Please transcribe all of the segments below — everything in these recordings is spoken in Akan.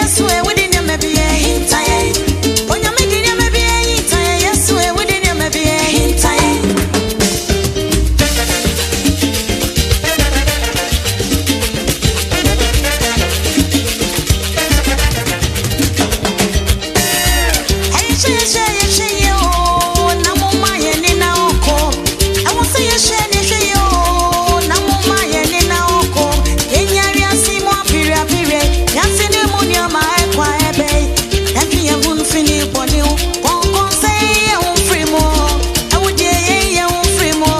Yesu e, wode nneɛma bi ahinta yɛn. Onyame de nneɛma bi ahinta yɛn. Yesu e, wode nneɛma bi ahinta yɛn. Ɛyɛhwɛ yɛhwɛ yɛhwɛ yie o, na momma yɛn ani na ɔkɔ. Ɛwɔ sɛ yɛhwɛ ne hwɛ yie o, na momma yɛn ani na ɔkɔ. Yɛnya wiase mu apereapere, wiase ne mu nneɛma ɛkɔ a ɛbɛn. Yɛntwe yɛn ho mfiri ne bɔne ho, kɔnkɔnsɛ yɛn ho mfiri mu. Ɛwo deɛ yɛn yɛn ho mfiri mu,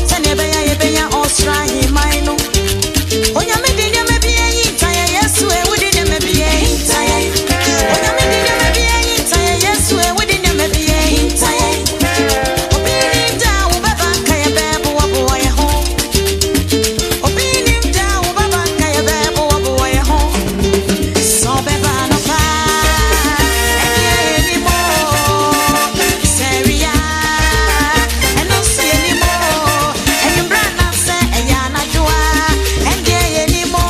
sɛnea ɛbɛyɛ a yɛbɛnya ɔsoro ahemman no. Onyame de nneɛma bi ahinta yɛn, Yesu e, wode nneɛma bi ahinta yɛn. Onyame de nneɛma bi ahinta yɛn, Yesu e, wode nneɛma bi ahinta yɛn. Obi nim da a wobɛba nka yɛbɛboaboa yɛn ho. Obi nim da a wobɛba nka yɛbɛboaboa yɛn ho. Sɛ ɔbɛba anɔpa, ɛneɛ yɛnim o. Sɛ awia, ɛno nso yɛnim o. Anwummerɛ anaasɛ ɛyɛ anadwo a, ɛndeɛ yɛnim o.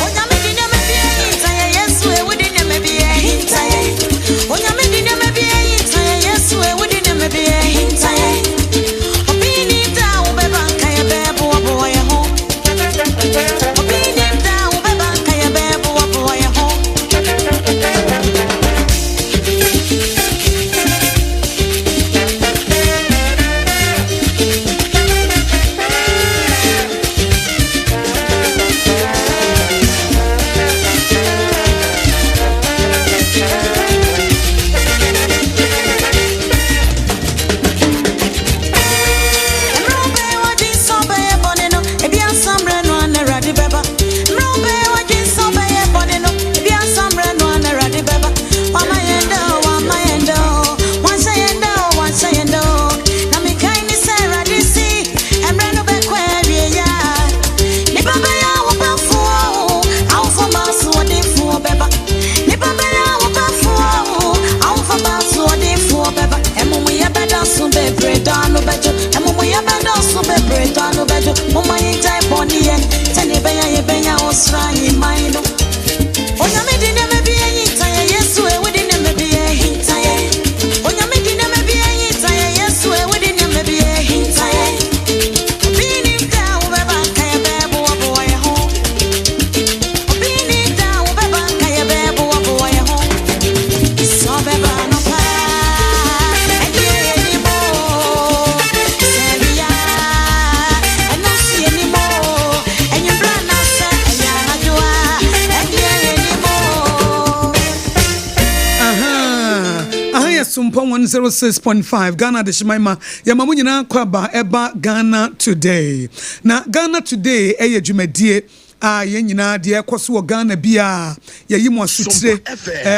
Onyame de nneɛma bi ahinta yɛn, Yesu e, wode nneɛma bi ahinta yɛn. Onyame de nneɛma bi ahinta yɛn, Yesu e, wode nneɛma bi ahinta yɛn. Obi nim da a wobɛba nka yɛbɛboaboa yɛn ho. Obi nim da a wobɛba nka yɛbɛboaboa yɛn ho. Mmerɛ wobɛyɛ w'adwene sɛ wobɛyɛ bɔne no, ebi ansa mmerɛ no a na Awurade bɛba. Mmerɛ wobɛyɛ w'adwene sɛ wobɛyɛ bɔne no, ebi ansa mmerɛ no a na Awurade bɛba. Wama yɛn da o, wama yɛn da o, wanhyɛ yɛn da o, wanhyɛ yɛn da o. Na mekae ne sɛ Awurade si, mmerɛ no bɛkɔ awie a. Nipa bɛyɛ awopɛfoɔ o, awofo ma asoɔdenfoɔ bɛba. Nipa bɛyɛ awopɛfoɔ o, awofo ma asoɔdenfoɔ bɛba. Amumuyɛ bɛdɔɔso bebree dɔ ano bɛdwo. Amumuyɛ bɛdɔɔso bebree dɔ ano bɛdwo. Momma yɛngyae bɔne yɛ, sɛnea ɛbɛyɛ a yɛbɛnya ɔsoro ahemman no. Onyame de nneɛma bi ahinta yɛn, Yesu e, wode nneɛma bi ahinta yɛn. Onyame de nneɛma bi ahinta yɛn, Yesu e, wode nneɛma bi ahinta yɛn. Obi nim da a wobɛba nka yɛbɛboaboa yɛn ho. Obi nim da a wobɛba nka yɛbɛboaboa yɛn ho. Sɛ ɔbɛba anɔpa, ɛndeɛ yɛnim o. Sɛ awia, ɛno nso yɛnim o. Anwummerɛ anaasɛ ɛyɛ anadwo a, ɛndeɛ yɛnim o. Aha, aha yɛ Sompa 106.5 Ghana Adehyeman ma yɛma mo nyinaa kɔ aba ɛba Ghana Today. Na Ghana Today ɛyɛ dwumadie a yɛn nyinaa deɛ ɛkɔ so wɔ Ghana bi a yɛyi mo asotire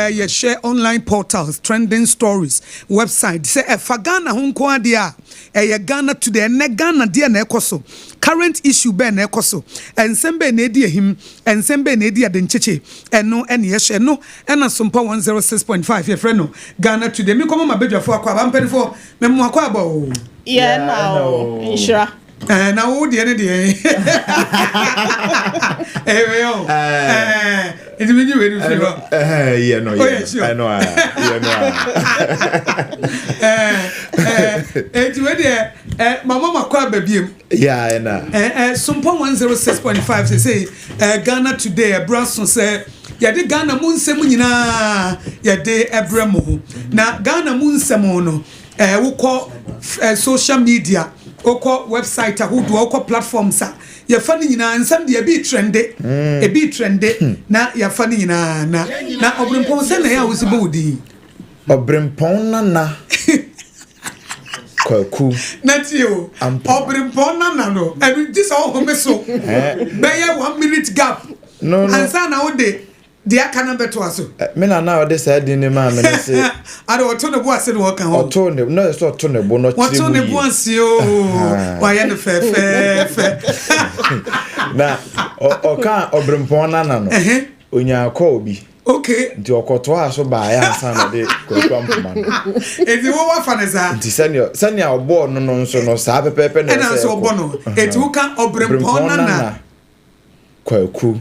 yɛhwɛ online portals, trending stories, website sɛ ɛfa Ghana ho nko adeɛ a ɛyɛ Ghana Today. Ɛnɛ Ghana deɛ na ɛkɔ so, current issue bɛɛ na ɛkɔ so, nsɛm bɛɛ na ɛdi ahim, nsɛm bɛɛ na ɛdi adenkyekye, ɛno ɛne yɛhyɛ no ɛna Sompa 106.5 yɛfrɛ no Ghana Today. Menkɔmɔ ma badwafoɔ akɔ aba, mpanimfoɔ mɛmo akɔ aba o. Yɛ na o, nhyira. Na wo deɛ ne deɛ ɛyɛ o, nti mi nyi wei ni firi hɔ. Yɛ no. Oh, yɛ yeah, no. Sure. Ɛno a yɛ no a. Nti wei deɛ mama ma kɔ aba biem. Yɛ ɛna. Sompa 106.5 sɛ Ghana Today ɛbrɛ so sɛ yɛde Ghana mu nsɛm nyinaa yɛde ɛbrɛ mo ho. Na Ghana mu nsɛm no, wokɔ social media, wokɔ website ahodoɔ, wokɔ platforms a yɛfa no nyinaa, nsɛm deɛ ebi trend, ebi trend na yɛfa no nyinaa. Na Ɔberempɔn, sɛ na ɛyɛ a wosi bɔ wo din? Ɔberempɔn Nana Kwaku. Na tie o. Ampa. Ɔberempɔn Nana no, ɛno gye sɛ ɔhome so bɛyɛ one minute gap No, no. ansa na wode deɛ aka no bɛtoa so. Me nana a ɔde saa din ne maa me no se ade ɔto ne bo ase na wɔka ho. Ɔto ne na ɔsɛ ɔto ne bo na ɔkyerɛ wɔto mu ne bo yie. ase o, wayɛ no fɛfɛɛfɛ. Na ɔka Ɔberempɔn Nana no, onyaa kɔɔ bi. Nti ɔkɔtoa so baeɛ ansa na ɔde Kwaku Ampoma no. Eti wo wafa ne saa. Nti sɛnea ɔbɔɔ no nso no, saa pɛpɛɛpɛ na ɛna ɛsɛ nso ɛkɔ. Ɔbɔ no, eti woka Ɔberempɔn Nana Kwaku.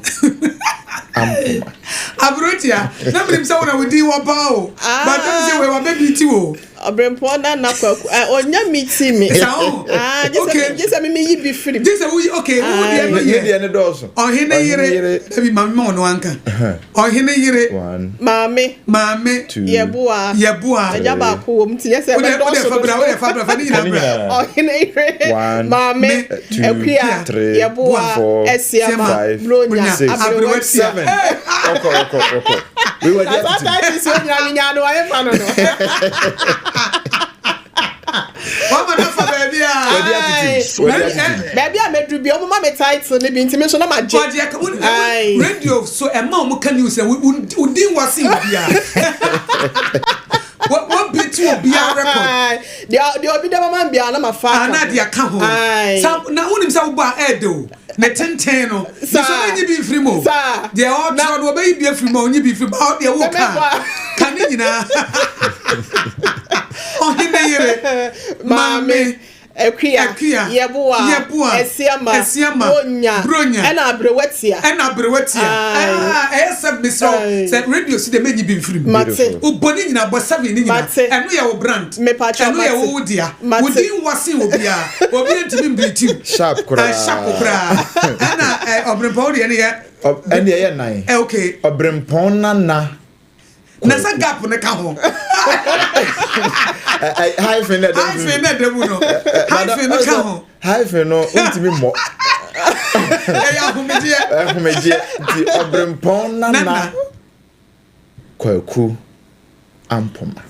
Ampoma. Aberantia, na menim sɛ wo na wo din wɔ paa o. But ɛm sɛ wei wabɛ bi ti o. Ɔbrempɔn na na kwaku. Eh, onya mi ti mi. Sa o. Ah, gye Okay. sɛ gye sɛ me yi bi firi. Gye sɛ woyi okay, wo deɛ no Ne yɛ. deɛ ne dɔɔso. Ɔhene yere. Dabi maame ma ɔno anka. Ɔhene yere. One, Maame. Maame. two, Yɛboa. Yɛboa. Agya baako wɔ mu nti nyɛ sɛ Wode wode ɛbɛdɔɔso fa bra, wode fa bra, fa ne nyinaa Fa ne bra. nyinaa. Ɔhene yere. One, Maame. Me, two, Akua. three, Yɛboa. four, Asiama. five, Bronya. six, Aberewa tia. seven. Ɔkɔ ɔkɔ ɔkɔ. Wei wɔ Na di saa atete. title so nyina menya no wayɛ fa no no. Wama no fa baabi a. Wadi atete. Wadi atete. Baabi a mɛduru bi ɔmo ma me title ne bi nti me nso na ma gye. Wagye aka wo Aye. radio so ɛma ɔmo ka news ɛ wo din wɔ sen obiara. Wɔ beat obiara record. Aye. Deɛ deɛ obi dɛ mama bia na ma fa. aka Ana ho. de aka ho. Aye. Sa na wonim sɛ wobɔ a ɛɛdɛ o. Ne tenten no. Saa. Nisɔ na nyi bi mfiri mu o. Saa. Deɛ ɔtwerɛ no ɔbɛyi bi afiri mu a ɔnyi bi mfiri mu. A ɔdeɛ wo ka. Mɛmɛboa. Ka ne nyinaa. Ɔhene yere. Maame. Akua. Akua. Yɛboa. Yɛboa. Asiama. Asiama. Bronya. Bronya. Ɛna aberewa tia. Ɛna aberewa tia. Aye. Ah, ɛyɛ sɛ mesrɛ wo Aye. sɛ radio si deɛ mɛnyi bi mfiri mu. Mate. Wobɔ ne nyinaa bɔ seven ne nyinaa. Mate. Ɛno yɛ wo brand. Mepakyɛw, Ɛno yɛ mate. wo dea. Mate. Wo din wɔ sen obiara. Obiara ntumi mbritiw. Sharp koraa. Ah, sharp koraa. Ɛna ɔbrempɔn wo deɛ no yɛ Ɛne ɛyɛ nan. Okay. Ɔbrempɔn nana. Na sɛ gap ne ka ho. Hyphen na ɛda mu. Hyphen na ɛda mu no. Hyphen ne ka ho. Hyphen no ntumi mmɔ. Ɛyɛ ahomegyeɛ. Ahomegyeɛ nti ɔbrempɔn nana Nana. Kwaku Ampoma.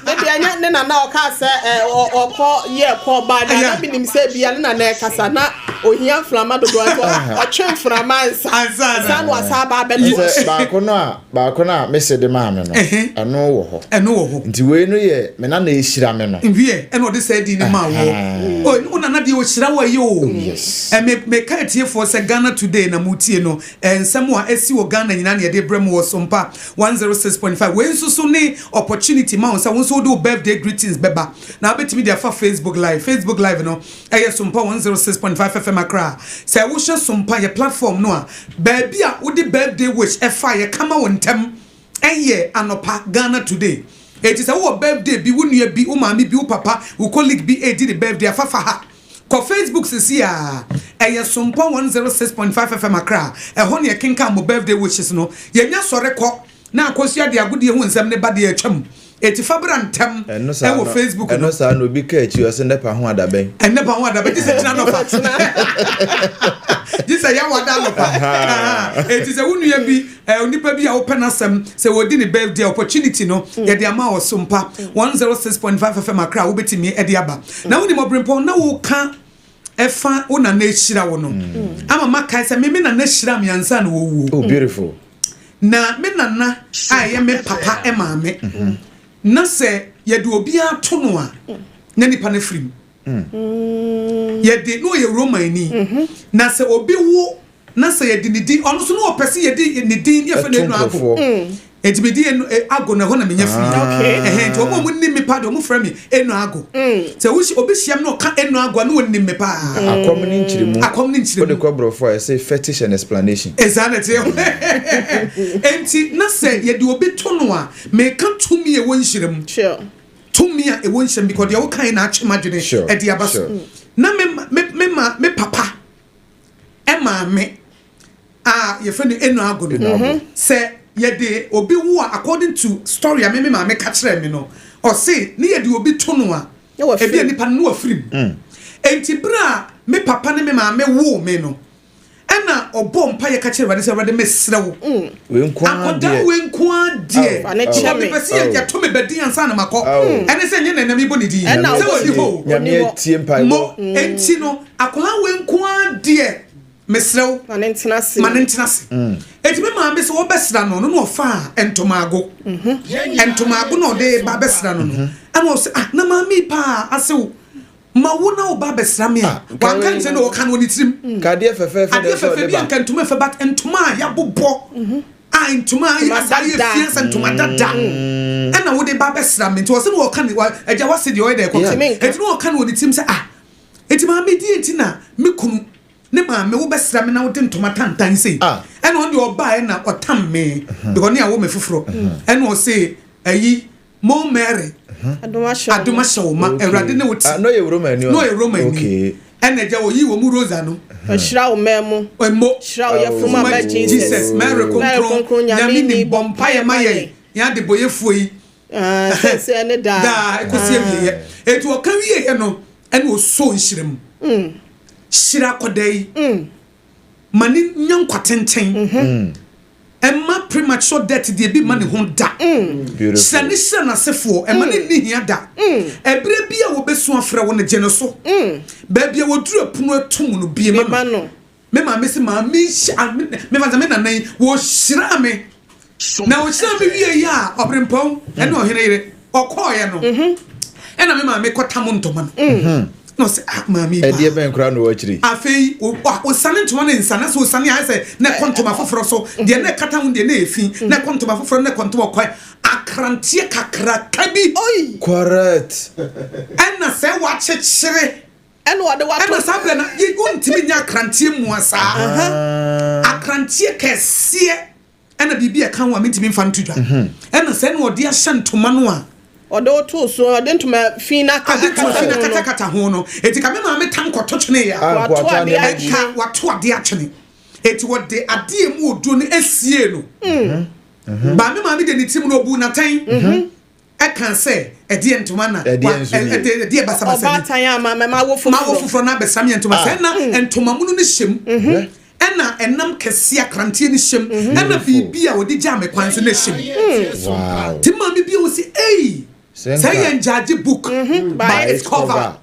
Ne deɛ nyɛ ne nana ɔka sɛ ɛ ɔkɔ yɛ kɔ ba na na minim sɛ bia ne nana ɛkasa na ohia mframa dodoɔ nti ɔtwe mframa nsa Ansa na. nsa na wasa aba abɛto. Sɛ baako no a baako no a mese de maa me no ɛno wɔ hɔ. Ɛno wɔ hɔ. Nti wei no yɛ me nana ehyira me no. Nwiɛ ɛna ɔde saa din no maa wɔ. O wo nana deɛ ɔhyira wo ayi o. Yes. Ɛ me meka atiefoɔ sɛ Ghana Today na motie no. Ɛ nsɛm a asi wɔ Ghana nyinaa na yɛde brɛ mo wɔ Sompa 106.5. Wei nso so ne opportunity ma wo sɛ wo nso wode wo birthday greetings bɛba. Na wobɛtumi de afa Facebook Live. Facebook Live no ɛyɛ Sompa 106.5 FM Accra. Sɛ wohyɛ Sompa yɛ platform no a baabi a wode birthday wish ɛfa yɛ kama wo ntɛm ɛyɛ anɔpa Ghana Today. Eti sɛ wowɔ birthday bi, wo nua bi, wo maame bi, wo papa, wo colleague bi edi ne birthday afafa ha. Kɔ Facebook sisi a ɛyɛ Sompa 106.5 FM Accra. Ɛhɔ ne yɛkenkan mo birthday wishes no. Yɛnya sɔre kɔ na akɔsua de agodie ho nsɛm ne ba deɛ atwam. Eti fa bra ntɛm Ɛno saa ɛwɔ no Facebook no. ɛno saa no obi ka akyi ɔsɛ nepa ho adabɛn. Ɛnɛ pa ho adabɛn gye sɛ kyena nɔpa. Gye sɛ yɛwɔ da nɔpa. Eti sɛ wo nua bi onipa bi a wopɛ n'asɛm sɛ wɔdi ne birthday opportunity no yɛde ama wɔ Sompa 106.5 FM Accra a wobɛtumi de aba. Na wonim ɔbrempɔn na woka ɛfa wo nana ahyira wo no ama makae sɛ me me nana hyira me ansa na wɔwuo. Oh beautiful. Na me nana a ɛyɛ me papa maame na sɛ yɛde obiara to no a na nipa no firi mu. Yɛde na ɔyɛ Romani na sɛ obi wo na sɛ yɛde ne din ɔno nso na ɔpɛ sɛ yɛde ne din yɛfɛ no Ɛto Enu Ago. nkurɔfoɔ. Enti me din Enu Ago na ɛhɔ na menya firi. Okay. Ɛhɛn nti wɔn a wɔn nim me paa deɛ wɔn frɛ me Enu Ago. Sɛ wohyia obi hyia me na ɔka Enu Ago a na wɔnim me paa. Akɔm ne nkyerɛmu. Akɔm ne nkyerɛmu. Wode kɔ borɔfo a yɛsɛ fetish and explanation. Ɛsaa na ɛteɛ. Enti na sɛ yɛde obi to no a meka tumi a ɛwɔ nhyira mu. Sure. Tumi a ɛwɔ nhyira mu because deɛ wokae na atwe m'adwene ɛde aba so. Na me me me ma me papa ɛmaame a yɛfrɛ no Enu Ago no sɛ yɛde obi wo a according to story a me me maame ka kyerɛ me no ɔse ne yɛde obi to no a Na wafiri ebi a mu. nipa no na wafiri mu. Enti bere a me papa ne me maame woo me no ɛna ɔbɔ mpa yɛ ka kyerɛ Awurade sɛ Awurade mesrɛ wo Wei nko ara akɔda deɛ. wei nko ara deɛ Fa ne kyɛ me. mepɛ sɛ yɛto me bɛdin ansa na makɔ ɛne sɛ nyɛ nana mebɔ ne din Ɛna sɛ wobɔ wɔdi hɔ o. Nyame Ɔni hɔ. atie mpaebɔ. Mo enti no akwadaa wei nko ara deɛ mesrɛ wo Ma ne ntena ase. ma ne ntena ase. Enti me maame sɛ wɔbɛsra no no na ɔfaa ntomago. Ntomago na ɔde ba bɛsra no no. Ɛna ɔsɛ ah na maame yi paa asew ma wo na wo ba bɛsra me a Ah, nka wanka wei- nkyɛn na ɔka no wɔ ne tirim. Ka adeɛ fɛfɛɛfɛ na Adeɛ ɛsɛ fɛfɛ ɔde bi ba. a nka ntoma fɛ but ntoma a yɛabobɔ a ntoma a Ntoma asa ayɛ dada. fia sɛ ntoma dada ɛna wode ba bɛsra me nti ɔsɛ na ɔka ne agya wase deɛ ɔyɛ dɛ ɛkɔka Ntumi nka. enti na ɔka no wɔ ne tirim sɛ ah enti maame die nti na me kunu Ne maame wobɛsra me na wode ntoma tantan sei. Ah. Ɛna ɔno deɛ ɔbaeɛ na ɔtam me because ne awo me foforɔ. Ɛna ɔse ayi Mo Mary Adom ahyɛ wo adom ma. ahyɛ wo ma Awurade ne wo te. Ah, na ɔyɛ Romani. Na ɔyɛ Romani. Okay. Ɛna agya wɔyii wɔn mu Rosa no. Ɔhyira wo mmaa mu. Mo. Hyira wo yafunu Fuma aba Jesus. Jesus. Mary Mary Kronkron Kronkron Nyame Nyame nim ni bɔ bɔ mpaeɛ mpaeɛ ma ma yɛn yɛn. yɛn adebɔyɛfoɔ yi. Ah, seesei ne daa. Daa ɛkɔsi awieɛ. Enti ɔka wieɛ no ɛna ɔsɔɔ nhyira mu. Hyira akwadaa yi. Ma ne nya nkwa tenten. Ɛmma premature death deɛ bi mma ne ho da. Hyira ne hyira n'asefoɔ. Ɛmma ne nni hia da. Ɛberɛ bi a wɔbɛsu afrɛ wo no, gye no so. Baabi a wɔduru apono ato mu no, bue ma no. Me maame se maame nhyira me, mefa sɛ me nana yi, wɔhyiraa me. Na ɔhyiraa me wie yi a, ɔberempɔn ɛne ɔhene yere, ɔkɔɔeɛ no, ɛna me maame kɔtam ntoma no. Na ɔsɛ, ah, maame yi paa. Ɛdeɛ bɛn koraa na ɔwɔ akyire? Afei, ɔsane ntoma no nsa, na sɛ ɔsane a, ayɛ sɛ na ɛkɔ ntoma foforɔ so. Deɛ na ɛkata ho deɛ na ɛyɛ fi, na ɛkɔ ntoma foforɔ, na ɛkɔ ntoma ɔkɔɛ. Akranteɛ kakraka bi. Oi! Correct. Ɛna sɛ wakyekyere. Ɛna ɔde wato. Ɛna saa berɛ no, wontumi nyɛ akranteɛ mua saa. Akranteɛ kɛseɛ. Ɛna biribi a ɛka ho a mentumi mfa nto dwa. Ɛna sɛ na ɔde ahyɛ ntoma no a. Ɔde wo too so, ɔde ntoma fi no akata Ɔde ntoma fi no akatakata ho no. Enti ka me maame tam kɔto tweneeɛ a. A, nka Wato wato adeɛ adeɛ atwene. Nka wato adeɛ atwene. Enti wɔde adeɛ a emu oduro no siee no. Baa me maame deɛ ne tirim no ɔbuu no atɛn. Ɛkaa sɛ, Ɛdeɛ ntoma na Ɛdeɛ wa, nso nie. ɛdeɛ, ɛdeɛ basabasa ni. Ɔbaatan a ma mɛma awo foforɔ. Mawo foforɔ na abɛsra me ntoma. Ah. Sɛ na ntoma mono no hyɛ mu, Hwɛ. ɛna ɛnam kɛseɛ akranteɛ no hyɛ mu, ɛna Beautiful. biribi a wɔde gyaa me kwan nso na ɛhyɛ mu. Wow. Nti maame bi a ɔsi, ei, Sɛ sɛ nka- yɛn judge book by its cover.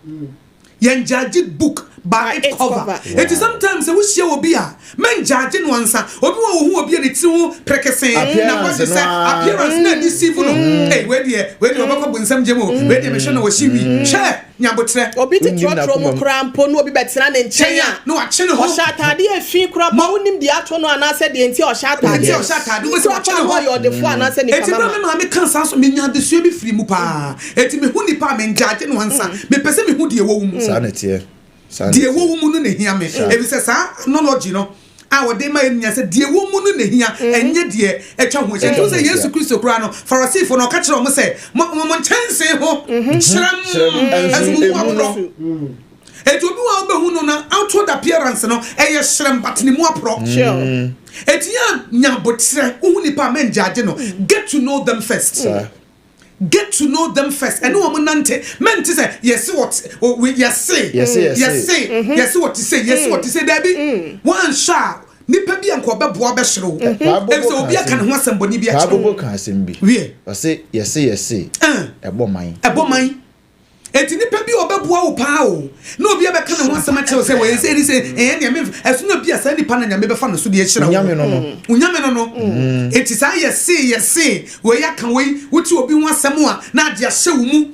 Yɛn judge book by its cover. Eti sometimes sɛ wohyia obi a, mɛn judge no ansa. Obi wɔ ohu obi a ne tiri ho prekesee, na Appearance body no sɛ ara. appearance na deceive no. Ei, wei deɛ, wei deɛ ɔbɛkɔ bonsam gya mu o. Wei deɛ mehwɛ no ɔhye wi. Hwɛ, nya aboterɛ. Obi te Wonnim trɔtrɔ mu n'akoma mu. koraa mpo na obi bɛtena ne nkyɛn Kyɛn a, a, na wakye ne ho. ɔhyɛ ataade a efi koraa mpo a wonnim deɛ ato no anaasɛ deɛ nti a ɔhyɛ ataade. Nti a ɔhyɛ ataade, wobɛsi Koraa wakye ne paa ho. na ɔyɛ ɔdefoɔ anaasɛ nipa Eti bere a mama. me maame kaa saa nso, menya adesua bi firii mu paa. Eti mehu nipa a, mengyaagye no ansa. Mepɛ sɛ mehu deɛ ɛwɔ wo mu. Saa na ɛteɛ. Saa na Deɛ ɛteɛ. ɛwɔ wo mu no na ɛhia me. Efisɛ saa analogy no a wɔde ma yɛn nyinaa sɛ deɛ ɛwɔ mu no na ɛhia, ɛnyɛ deɛ atwa ho ahyia. Nti wohu sɛ Yesu Kristo koraa no, Farisifo no, ɔka kyerɛɛ wɔn sɛ, Mo, mo, mo nkyɛnsee ho hyerɛm, Hyerɛm, nso mo mu emu aporɔ. no. Enti obi wɔ hɔ a wobɛhu no na outward appearance no, ɛyɛ hyerɛm but ne mu aporɔ. Sure. Enti yɛ a nya aboterɛ, wohu nipa a mɛngyaagye no, get to know them first. Saa. Get to know them first. Ɛne wɔn nante. Mɛnte sɛ yɛse wɔte, yɛse, Yɛse, yɛse. yɛse, yɛse wɔte sei, yɛse wɔte sei. Daabi, woanhwɛ a, nipa bi a nka ɔbɛboa bɛhyere wo. Paa Bobo Efisɛ ka obi aka asɛm ne ho asɛm bɔne bi Paa akyerɛ wo. Bobo ka asɛm bi. Wie. Ɔse yɛse yɛse ɛbɔ man. Ɛbɔ man. Enti nipa bi a ɔbɛboa wo paa o, na obi abɛka ne ho asɛm akyerɛ wo sɛ wɔyɛ sei ne sei, ɛɛ nea memf, ɛso na bi a saa nipa na Nyame bɛfa no so de ahyira wo. Onyame no no. Onyame no no. Enti saa yɛse yɛse, wei aka wei, wote obi ho asɛm a, na ade ahyɛ wo mu.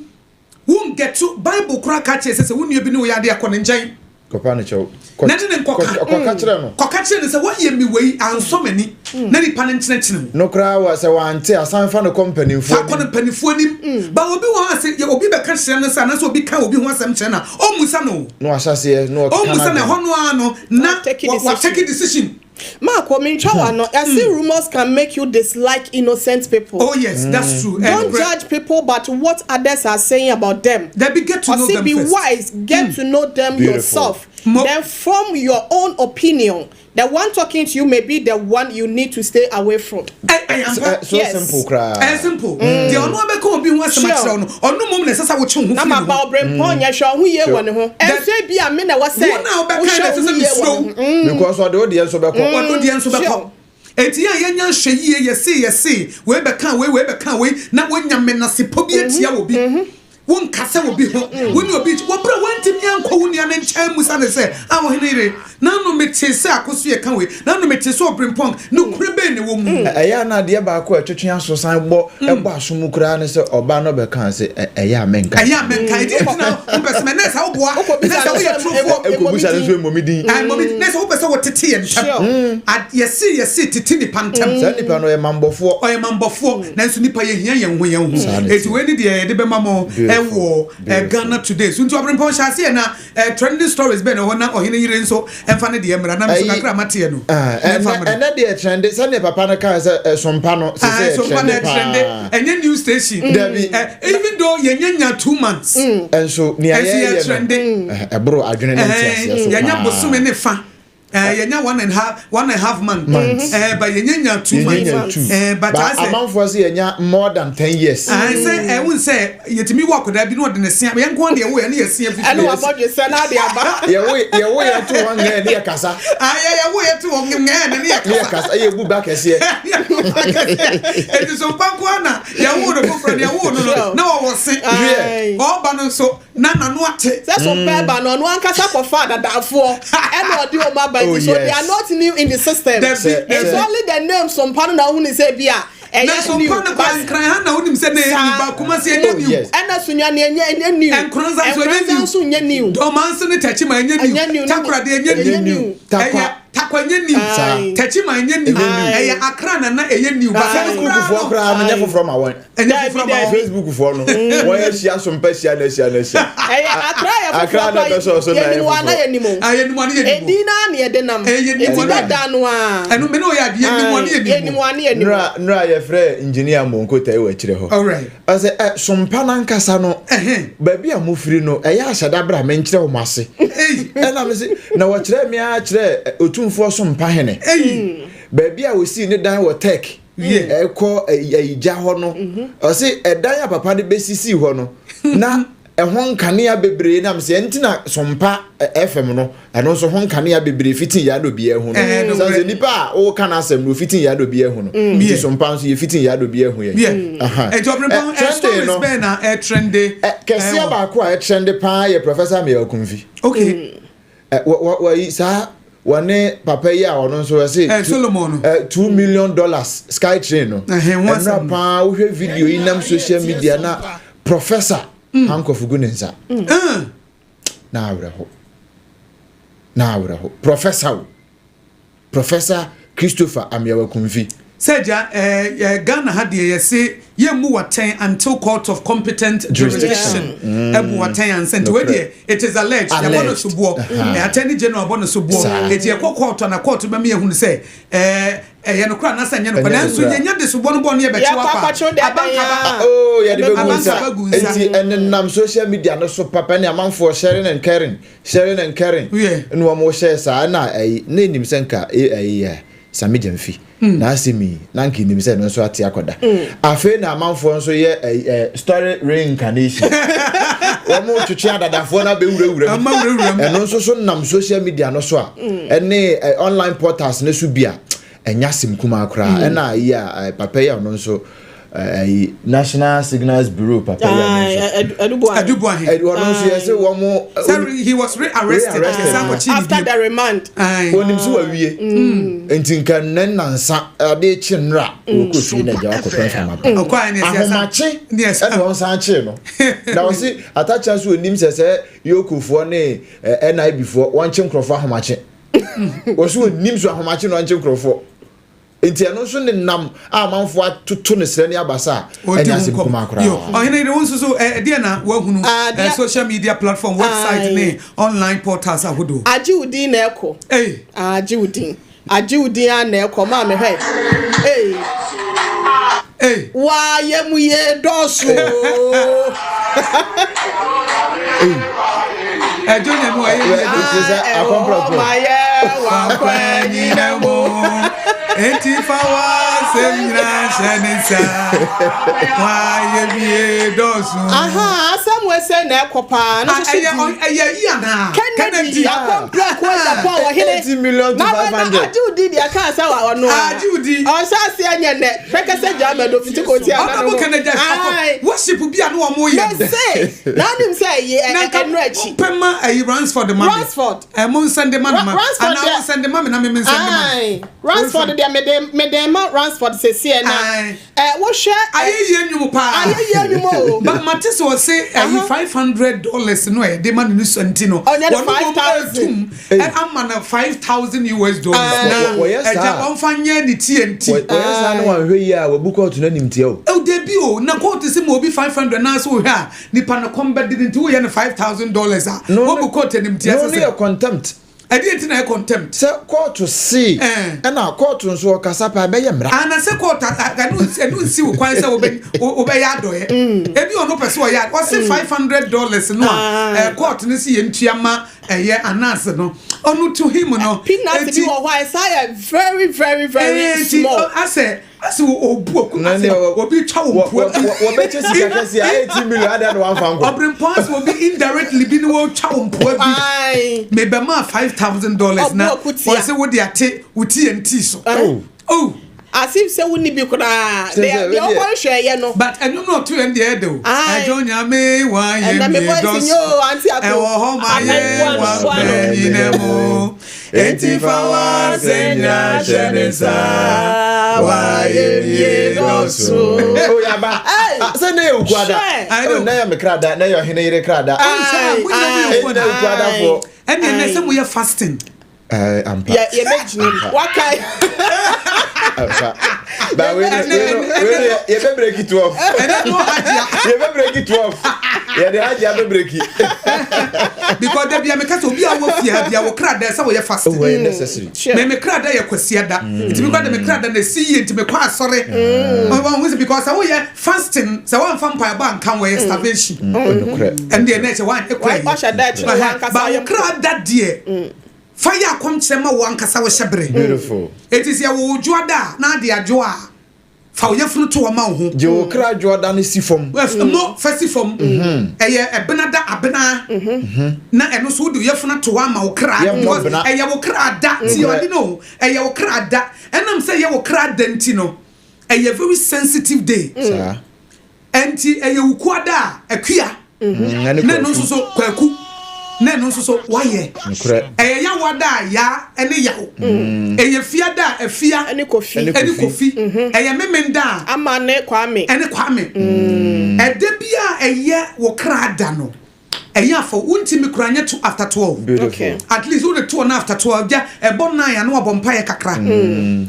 Wo ngɛto, Bible koraa ka kyerɛ sɛ sɛ wo nua bi ne wo yɛ ade a, kɔ ne nkyɛn. Kɔpa no kyɛw. Kɔ, Na ne ne nkɔka. Kɔ, kɔka kyerɛ no. Kɔka kyerɛ no sɛ woayɛ me wei, ansɔ m'ani. Na nipa no nkyerɛkyerɛ wo. No koraa wɔ, sɛ wante a, san fa no kɔ mpanimfoɔ Fa kɔ no anim. mpanimfoɔ anim. Ba obi wɔ hɔ a sɛ yɛ, obi bɛka kyerɛ no sɛ anaasɛ obi ka obi ho asɛm kyerɛ no a, ɔmmusa no o. Na wahyɛ aseɛ na ɔkeka Ɔmmusa no, n'adwene. ɛhɔ no ara no na Watake wa, decision. watake decision. Marco, mentwa w'ano. Yɛse rumours can make you dislike innocent people. Oh yes, that's true. Don't Ɛnokorɛ. judge people but what others are saying about them. Dabi, get to know Ɔse them be first. wise, get to know them Beautiful. yourself, Mo. then form your own opinion. The one talking to you may be the one you need to stay away from. Ɛ, ɛyɛ ampa. Ɛ, so Yes. simple koraa. Ɛyɛ simple. Deɛ ɔno abɛka obi ho asɛm Sure. akyerɛ wo no, ɔno mmom na ɛsɛ sɛ wotwe wo ho Na firi ne maba ho. ɔbrempɔn nyɛ hwɛ ɔho yie Sure. wɔ ne ho. Ɛnso ebi a me na ɛwɔ sɛ Wo na wobɛka wohwɛ na ɛsɛ wo sɛ ho yie mesuro wɔ wo. ne ho. Because ɔde wo deɛ nso bɛkɔ. Ɔde wo deɛ nso bɛkɔ. Sure. Enti yɛn a yɛnya nhwɛyie, yɛse, yɛse, wei bɛka wei, wei bɛka wei, na woanya menasepɔ bi atia obi. Wonkasa obi ho, wo ne obi wɔ berɛ a woantumi ankɔ wo nua no nkyɛn ammisa no sɛ, Ah, ɔhene yere, n'ano metee sɛ Akosua reka wei, n'ano metee sɛ Ɔberempɔn, nokorɛ bɛn na ɛwɔ mu? Ɛyɛ a na adeɛ baako a ɛtwetwe aso san bɔ ɛbɔ aso mu koraa ne sɛ ɔbaa no bɛkaa sɛ, Ɛ, ɛyɛ a menka. Ɛyɛ a menka. Ɛdeɛn nti na wopɛ sɛ mɛ? Nɛɛsɛ woboa, Wokɔbisa nɛɛsɛ no woyɛ sɛ, torofoɔ. Ɛkɔbisa no nso mmɔ me din. Ɛmmɔ me din. Nɛɛsɛ wopɛ sɛ wotete yɛn ntam. Ad, yɛse, yɛse, tete nnipa ntam. Saa nipa no ɔyɛ mammɔfoɔ. Ɔyɛ mammɔfoɔ. Nanso nnipa yɛhia yɛn ho yɛn ho. Saa na Enti ɛteɛ. wei ne deɛ yɛde bɛma mo Beautiful, ɛwɔ beautiful. Ghana Today so. Nti Ɔberempɔn hyɛ aseɛ. aseɛ na trending stories bɛn na ɛwɔ na ɔhene yere nso ɛmfa ne deɛ mmra na me nso kakra mateɛ no. Ɛnɛ ɛnɛ deɛ trende sɛdeɛ papa no kaa sɛ ɛsompa no sɛ sɛ ɛtrende paa. Ɛnyɛ new station. Dabi. Even though yɛnyɛ nya 2 months. Ɛnso nea yɛyɛ no ɛboro adwene ne nteaseɛ so paa. Yɛnya bosome ne fa. Yɛnya 1.5 month. But yɛnya nya 2 months. But amanfoɔ sɛ yɛnya more than 10 years. Sɛ ɛwun sɛ yɛtumi wɔ akwadaa bi na ɔde ne sea yɛn nko deɛ wo yɛ ne yɛ sea fifi. Ɛne wabɔ dwe sɛ n'ade aba. Yɛwo yɛ to hɔ ngɛɛ ne yɛ kasa. Yɛwo yɛ to hɔ ngɛɛ ne yɛ kasa. Ne yɛ kasa ɛyɛ bu ba kɛseɛ. Eti so mpanko na yɛwo no foforɔ ne yɛwo no na wɔwɔ se. Ɔba no nso na nano ate. Sɛ so pɛ ba no, ɔno ankasa kɔfa adadaafoɔ ɛna ɔde wɔn aba, nti so they are not new in the system. It's only the name Sompa no na ohun sɛ bi a ɛyɛ new. Sompa no kora Nkran ha na wonim sɛ na ɛyɛ new ba Kumasi ɛnyɛ new. Ɛna Sunyani ɛnyɛ new. Nkoranza nso ɛnyɛ new. Nso nyɛ new. Dɔma nso ne Tɛkyima ɛnyɛ new. Takoradi ɛnyɛ new. Takwa. Takwa ɛnyɛ new. Tɛkyima ɛnyɛ new. Ɛyɛ Akra na ɛyɛ new. Facebook foɔ koraa no nyɛ foforɔ ma wɔn. Ɛnyɛ foforɔ ma wɔn. Facebook foɔ no wɔn ahyia so mpa hyia na ahyia na ahyia. Ɛyɛ Akra yɛ foforɔ. Akra na ɛbɛ sɔ so na ɛyɛ foforɔ. Yɛnim ana yɛnim o. Yɛnim ana yɛnim o. Edin naa na yɛde nam. Yɛnim ana dada no a. Ɛnu mi n'o yɛ adi yɛnim ana yɛnim o. Yɛnim ana yɛnim o. Nura yɛfrɛ Engineer Monko tɛ wɔ akyire hɔ. Alright. Ɔsɛ ɛ sompa nankasa no, baabi a mofiri no ɛyɛ ahyɛda bra menkyerɛ wɔn ase. Ɛna me se na wɔkyerɛ me ara kyerɛ Otumfoɔ Sompa hene. Baabi a wɔsii ne dan wɔ Tech ɛkɔ ayigya hɔ no, ɔse ɛdan a papa no bɛsisii hɔ no na ɛho nkanea bebree nam sɛ ɛnti na Sompa FM no ɛno nso ho nkanea bebree fiti yɛ na obi ahu no sɛ sɛ nipa a wɔka n'asɛm no ofiti yɛ na obi ahu no, nti Sompa nso yɛ fiti yɛ na obi ahu yɛ. Ɛnti ɔpɛnpɔn stories bɛn na ɛtrende? Kɛseɛ baako a ɛtrende paa yɛ Professor Ameyaw Akumfi. Wɔyi saa wɔne papa yi a ɔno nso ɛsɛ. Solomon no. $2 million sky train no. Ɛnura paa wohwɛ video yi nam social media na professor handcuff gu ne nsa. Na awerɛho na awerɛho, professor o, Professor Christopher Ameyaw Akumfi. Sɛ gya ɛɛ Ghana ha deɛ, yɛse yɛmmu watɛn until court of competent jurisdiction ɛbu watɛn ansa. Nti wei deɛ, it is alleged, yɛbɔ no soboɔ, Attorney General bɔ no soboɔ, eti yɛkɔ court na court bɛma yɛhunu sɛ ɛyɛ no kora anasɛ ɛnyɛ no kora, nanso yɛnya de soboɔ no bɔ no, yɛbɛkye wakɔ abankaba. Oh, yɛde bɛgu nsa. Nti ɛnenam social media no so papa ne amanfoɔ sharing and caring, sharing and caring, ɛna wɔn hyɛ saa na ɛyi na enim sɛ nka ɛyi yɛ Sami Gyamfi na asɛm yi na nka enim sɛ ɛno nso ate akɔda. Afei na amanfoɔ nso yɛ ɛyi story reincarnation, wɔn twetwe adadafoɔ na abɛwurawura mu. Ɛno nso so nam social media no so a ɛne online portals no so bi a ɛnya asɛm kumaa koraa. Ɛna yi a papa yi a ɔno nso ɛyi National Signals Bureau papa yi a ɔno nso Adubuahe. Ɔno nso yɛ sɛ wɔn. Sorry, he was re-arrested after the remand. Onim sɛ wawie, nti nka nnɛ nansa ade kye nnora wɔkɔ fie na agya wakɔpɛ mframa pa ahomakye, ɛna wɔn san kyee no na wɔsi atakyɛ nso onim sɛ yokofoɔ ne NIB foɔ wɔnkye nkurɔfoɔ ahomakye. Wɔsi onim so ahomakye na wɔnkye nkurɔfoɔ, nti ɛno nso ne nam a amanfoɔ atoto ne srɛ ne abasa a ɛnyɛ asɛm kumaa koraa. Ɔhene yere, wo nso so ɛdeɛ na woahunu social media platform, website ne online portals ahodoɔ? Agye wo din na ɛkɔ. Agye wo din, agye wo din a na ɛkɔ maa me hwɛ. Waa yɛ mu yɛ dɔɔso. Ɛdwo nyɛ mu ayɛ yɛ. Ɛwɔ ma yɛ wakɔ nyina mu. Enti fa w'asɛm nyinaa hyɛ ne nsa, wayɛ bie dɔɔso. Aha asɛm wɔ sɛ na ɛkɔ paa no soso di. Ɛyɛ yi anaa? Kennedy akɔmpla kɔ Japan wɔ hene. 80 million to 500. Agye wo di deɛ kaa sɛ wa ɔno a. Agye wo di. Ɔhyɛ aseɛ nyɛ nɛ pɛkɛsɛ gya mɛdo fiti ko ti ana no. Ɔnabɔ Kennedy akɔ worship bi a ne wɔn yɛ. Mɛse na anim sɛ ɛyɛ ɛnu akyi. Pɛ ma ɛyi Ransford ma mi. Ransford. Ɛ mo nsɛnde ma mi ma. Anaa mo nsɛnde ma mi na mi nsɛnde ma mi. Ransford deɛ. deɛ mede mede ma Ransford seseɛ na Aye. ɛ wohwɛ ɛ Ayɛyie nnwom paa. Ayɛyie nnwom o. Ba mate sɛ ɔse ɛyi $500 no a yɛde ma no no sua nti no Ɔnyɛ no wɔn mmom 5,000. atum ɛ ama no US$5,000 Aye. na Wɔyɛ ɛgya saa. ɔmfa nyɛ ne tie nti. Wɔyɛ saa na wanhwɛ yie a wabu kɔɔto no animtia o. Oh dabi o, na kɔɔto se ma obi 500 na sɛ wohwɛ a nipa no kɔm bɛde no nti woyɛ no $5,000 a No, wabu kɔɔto animtia no sɛ no sɛ. yɛ contempt. Ɛdeɛ nti na ɛyɛ contempt? Sɛ kɔɔto se ɛna kɔɔto nso ɔkasa paa ɛbɛyɛ mmara. Ana sɛ kɔɔto ɛno ɛno nsi wo kwan sɛ wobɛ wobɛyɛ adɔeɛ. Ebi ɔno pɛ sɛ ɔyɛ ɔse $500 no a kɔɔto no se yɛntua ma ɛyɛ Anas no ɔno to him no. Peanut bi wɔ hɔ a ɛsa yɛ very very very small. Asɛ Ase wɔ obu oku ase obi twa wo mpoa bi. Wɔbɛkyɛ sika kɛse a 18 million adɛn na wamfa nkɔ. Ɔbrempɔn ase obi indirectly bi ne wɔtwa wo mpoa bi. Mebɛmaa $5,000 na wɔse wode ate wo TNT so. Oh. Oh. As if sɛ wonni bi koraa. Deɛ deɛ ɔkɔ nhwɛɛyɛ no. But ɛno na ɔto yɛn deɛ ɛdɛ o. Ɛdwo nyame wa yɛ mie dɔso. Ɛwɔ hɔ ma yɛ wa pɛ nyina mu. Enti fa w'asɛm nyinaa hyɛ ne nsa, w'ayamye dɔɔso. O yaba. Sɛ ne yɛ okuada. Oh, na yɛ me krada, na yɛ ɔhene yere krada. Ɛnna okuadafoɔ. Ɛnna ɛnɛ sɛ moyɛ fasting. Ɛɛ ampa. Yɛ yɛ bɛ gyina mu. Waka. Ampa. Ba wei no wei no wei no yɛ bɛ breki 12. Ɛnɛ no hajia. Yɛ bɛ breki 12. Yɛ de hajia bɛ breki. Because dabi a meka sɛ obi a wɔ fie ha bia wɔ kra da sɛ wɔyɛ fasting. Oh, ɛyɛ necessary. Me me kra da yɛ kwasia da. Nti me kra da me kra da na esi yie nti me kɔ asɔre. Wɔn ho sɛ because sɛ woyɛ fasting sɛ wɔnfa mpaebɔ anka ho ɛyɛ starvation. Ɛndeɛ na ɛkyɛ wɔn ekura yi. Ba wo kra da deɛ fa yɛ akɔmkyerɛ ma wo ankasa wo hyɛ bere. Beautiful. Eti sɛ yɛwɔ wo dwoa da a na ade adwoa a fa wo yafunu to hɔ ma wo ho. Gye wo kra dwoa da no si fam. Mo fa si fam. Ɛyɛ ɛbena da abena. Na ɛno nso wode wo yafunu ato hɔ ama wo kra. Because ɛyɛ wo kra da. Tie ɔde no o. Ɛyɛ wo kra da. Ɛnam sɛ ɛyɛ wo kra da nti no, ɛyɛ very sensitive day. Saa. Ɛnti ɛyɛ wo kuada a, akua. Na ɛno nso so kwaku. Na ɛno nso so wayɛ. Ɛyɛ yawoada a, yaa ɛne yaw. Ɛyɛ fiada a, afia ɛne kofi. Ɛne kofi. Ɛyɛ memenda a, Ama ne Kwame. Ɛne Kwame. Ɛda bi a ɛyɛ wo kra da no, ɛyɛ afɔ. Wontumi koraa nyɛ to after 12. Beautiful. At least wode toɔ no after 12 gya ɛbɔ 9 a na wabɔ mpaeɛ kakra.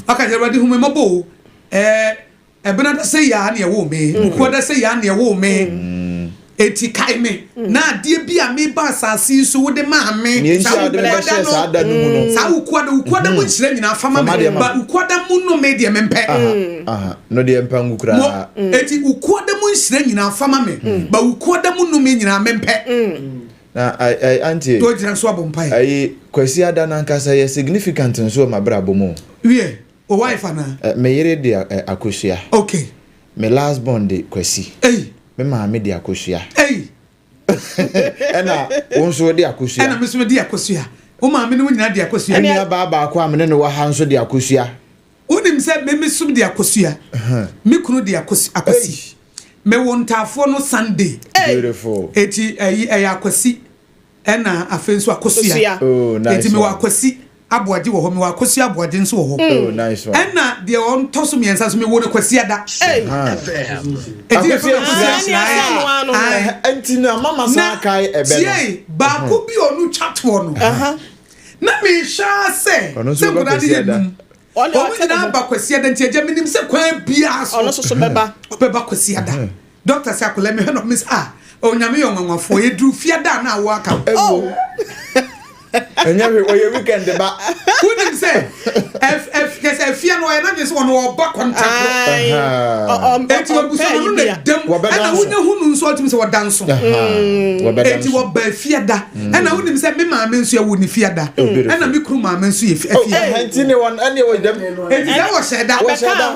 Waka sɛ Awurade hu me mmɔbɔ o. Ɛɛ Ɛbenada sɛ yi ara na ɛwoo me, Wukuada sɛ yi ara na ɛwoo me, enti kae me na adeɛ bi a meba asase yi so wode maa me, saa Wukuada no, saa Wukuada, Wukuada mu nhyira nyinaa fa ma me, ba Wukuada mu nnome deɛ mempɛ. No deɛ mpa ngu koraa. Mo, enti Wukuada mu nhyira nyinaa fa ma me, ba Wukuada mu nnome nyinaa mempɛ. Na ayi auntie. To gyina so abɔ mpaeɛ. Ayi Kwasiada no ankasa yɛ significant nso wɔ m'abrabɔ mu o. Wiɛ. Wo wife anaa? Eh, me yere de eh, Akosua. Okay. Me last born de Kwasi. Ei. Me maame de Akosua. Ei. Ɛna wo nso wode Akosua. Ɛna me nso mede Akosua. Wo maame ne wo nyinaa de Akosua. Me nua baa baako a me ne no wɔ ha nso de Akosua. Wonim sɛ me me som de Akosua. Me kunu de Akosi. Akwasi. Me wo ntaafoɔ no Sunday. Beautiful. Eti ɛyi ɛyɛ Akwasi. Ɛna afei nso Akosua. Oh, nice Enti mewɔ one. Akwasi Aboagye wɔ hɔ, mewɔ Akosua Aboagye nso wɔ hɔ. Oh, nice one. Ɛna deɛ ɔntɔ so mmiɛnsa nso mewɔ no Kwasiada. Aha. Enti yɛfrɛ no Akosua Akosua Nhyira. Nhyira. Ɛne asɛm ano no. Ae. Ɛnti na mama san Na akae ɛbɛ no. tiei, baako bi a ɔno twa toɔ no, na mehwɛ ara sɛ, Ɔno nso sɛ bɛba nkwadaa no yɛ Kwasiada. num. Ɔne Wɔn ɔte ne nyinaa ho. ba Kwasiada nti agya menim sɛ kwan biara so Ɔno nso so bɛba. ɔbɛba Kwasiada. Doctor sɛ akwadaa mi hwɛ no ɔmo sɛ ah onyame yɛ ɔnwanwafoɔ yɛduru fiada a na awoɔ aka wo. Oh. Ɛnyɛ hwee ɔyɛ weekend ba. Wonim sɛ ɛf ɛf kyɛ sɛ afia no ɔyɛ n'adwene sɛ ɔno ɔba kɔntakoro. Eti wabusua no no na dam ɛna wonya hu no nso ɔtumi sɛ ɔda nso. Eti wɔba afiada ɛna wonim sɛ me maame nso yɛwo ne fiada ɛna me kunu maame nso yɛ afia. Ɛnti ne wɔn ɛne wɔ dam. Eti sɛ wɔhyɛ da. Wɔhyɛ da.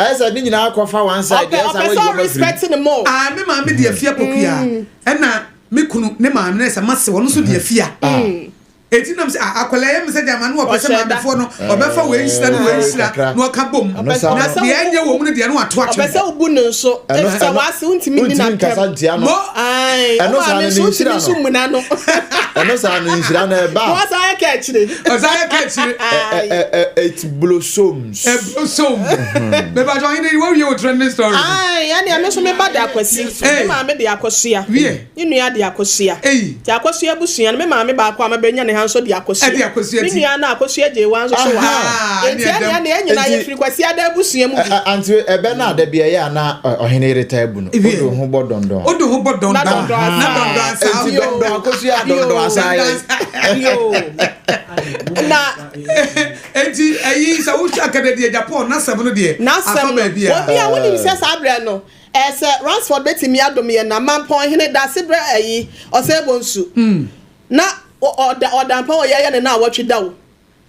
Ayɛ sɛ ne nyinaa akɔfa one side. Ɔpɛ ɔpɛ sɛ ɔrespect ne more. Ah me maame de afia pokuya ɛna me kunu ne maame na sɛ mase wɔn nso de afia. Eti nam sɛ ah akwadaa yɛ mi sɛ gyama no ɔpɛ sɛ Ɔhyɛ da. maamefoɔ no ɔbɛfa wei nhyira ne wei nhyira kakra. na ɔka bom. Ɛno saa Na no. deɛ ɛnyɛ wɔ mu no deɛ no wato Ɔpɛ akyɛ. sɛ wobu ne nso. Ɛno- Efisɛ ɛno- w'ase wontumi nni wontumi nkasa n'atɛm. ntia no. Mo Ae, Ɛno wo saa maame no nso ne wontumi nhyira nso no. mmuna no. Ɛno saa no nhyira no ɛba a. Wɔsan yɛ ka akyire. Ɔsan yɛ ka akyire. Ɛ- ɛ- ɛ- It blossoms. Ɛblossom. Bɛbɛ atwa ɔhene wɔwie wo trending story no. Ae, ɛnea me nso me ba de akwasi. Ei. Me maame de akosua. Wie. Ne nua de akosua. Ei. Nti akosua abusua no, me maame baako a mabɛnya ne ha nso de akosua. Ɛde akosua Me ti. nua no akosua gyewa nso so wɔ ha. Aha, Nti ɛne ɛnea ɛdɛm. nea nyinaa Nti- yɛfiri Kwasi Ada abusua mu bi. Ante ɛbɛ no a da bi ɛyɛ a na ɔhene yere taa bu no. Wie. Wode wo ho bɔ dɔndɔn. Wode ho bɔ dɔndɔn. Na dɔndɔn asa. Na dɔndɔn asa. Enti Yo. dɔndɔn akosua dɔndɔn Yo. asa yɛ. Yo. Na Enti ɛyi sɛ wohwɛ akadadi agya Paul n'asɛm no deɛ n'asɛm afa no baabi a. obi a wonim sɛ saa berɛ no ɛsɛ Ransford bɛtumi adom yɛn na Mampɔn hene Dasebrɛ ayi Ɔsɛe Bonsu na ɔda ɔdampa wɔ yɛyɛ ne na awɔtwe da o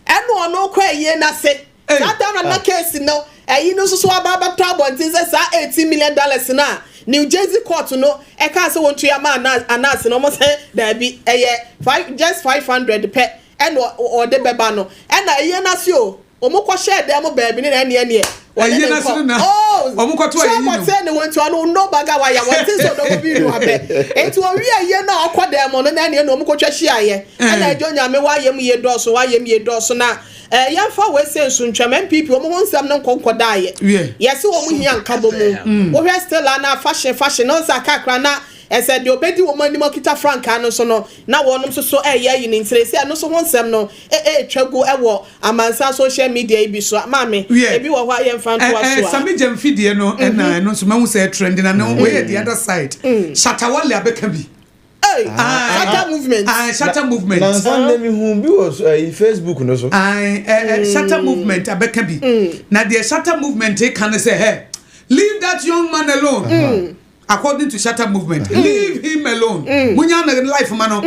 ɛna ɔno kɔ ayie n'ase saa time na na case no ɛyi no nso so aba abɛtɔ abɔnten sɛ saa $18 million no a New Jersey court no ɛkaa sɛ wɔntua ma Anas no wɔn sɛ daabi ɛyɛ five just 500 pɛ ɛna ɔde bɛba no ɛna ɛyie n'ase o wɔn kɔ hyɛɛ dan mu baabi ne na ɛneɛ neɛ wɔne Ɛyie ne n'ase nkɔ no na oh wɔn kɔto sɛ ɛyi no. ɔkɔtɛ ne wɔn nti ɔno no baga waya wɔn ti sɛ ɔdɔkɔ bi nu abɛ eti owi ɛyie na ɔkɔ dan mu no na ɛneɛ na wɔn kɔtwa hyiaeɛ ɛna ɛdwo nyame wayɛ mu yie dɔɔso wayɛ mu yie dɔɔso na yɛmfa wei sɛ nsuntwam NPP wɔn ho nsɛm no nkɔ nkɔdaeɛ yɛse wɔn hia nkabɔ mu wohwɛ Stella na fashion fashion na ɔnsa kakra na ɛsɛ deɛ ɔbɛdi wɔn anim ɔkita frankaa no so no na wɔn nso so ɛyɛ ayi ne ntire sɛ ɛno nso ho nsɛm no ɛɛtwa gu ɛwɔ amansan social media yi bi so maame ebi wɔ hɔ a yɛmfa ntoa so a Sami Gyamfi deɛ no ɛna ɛno nso mahu sɛ trend na no wei yɛ the other side. Shatta Wale abɛka bi. Hey, Shatta Movement. Ah, Shatta Movement. Nansa ndɛ mi hu bi wɔ Facebook no so. Ah, Shatta Movement abɛka bi. Na deɛ Shatta Movement ka ne sɛ hey, leave that young man alone. According to Shatta Movement, leave him alone. Munya na life ma no.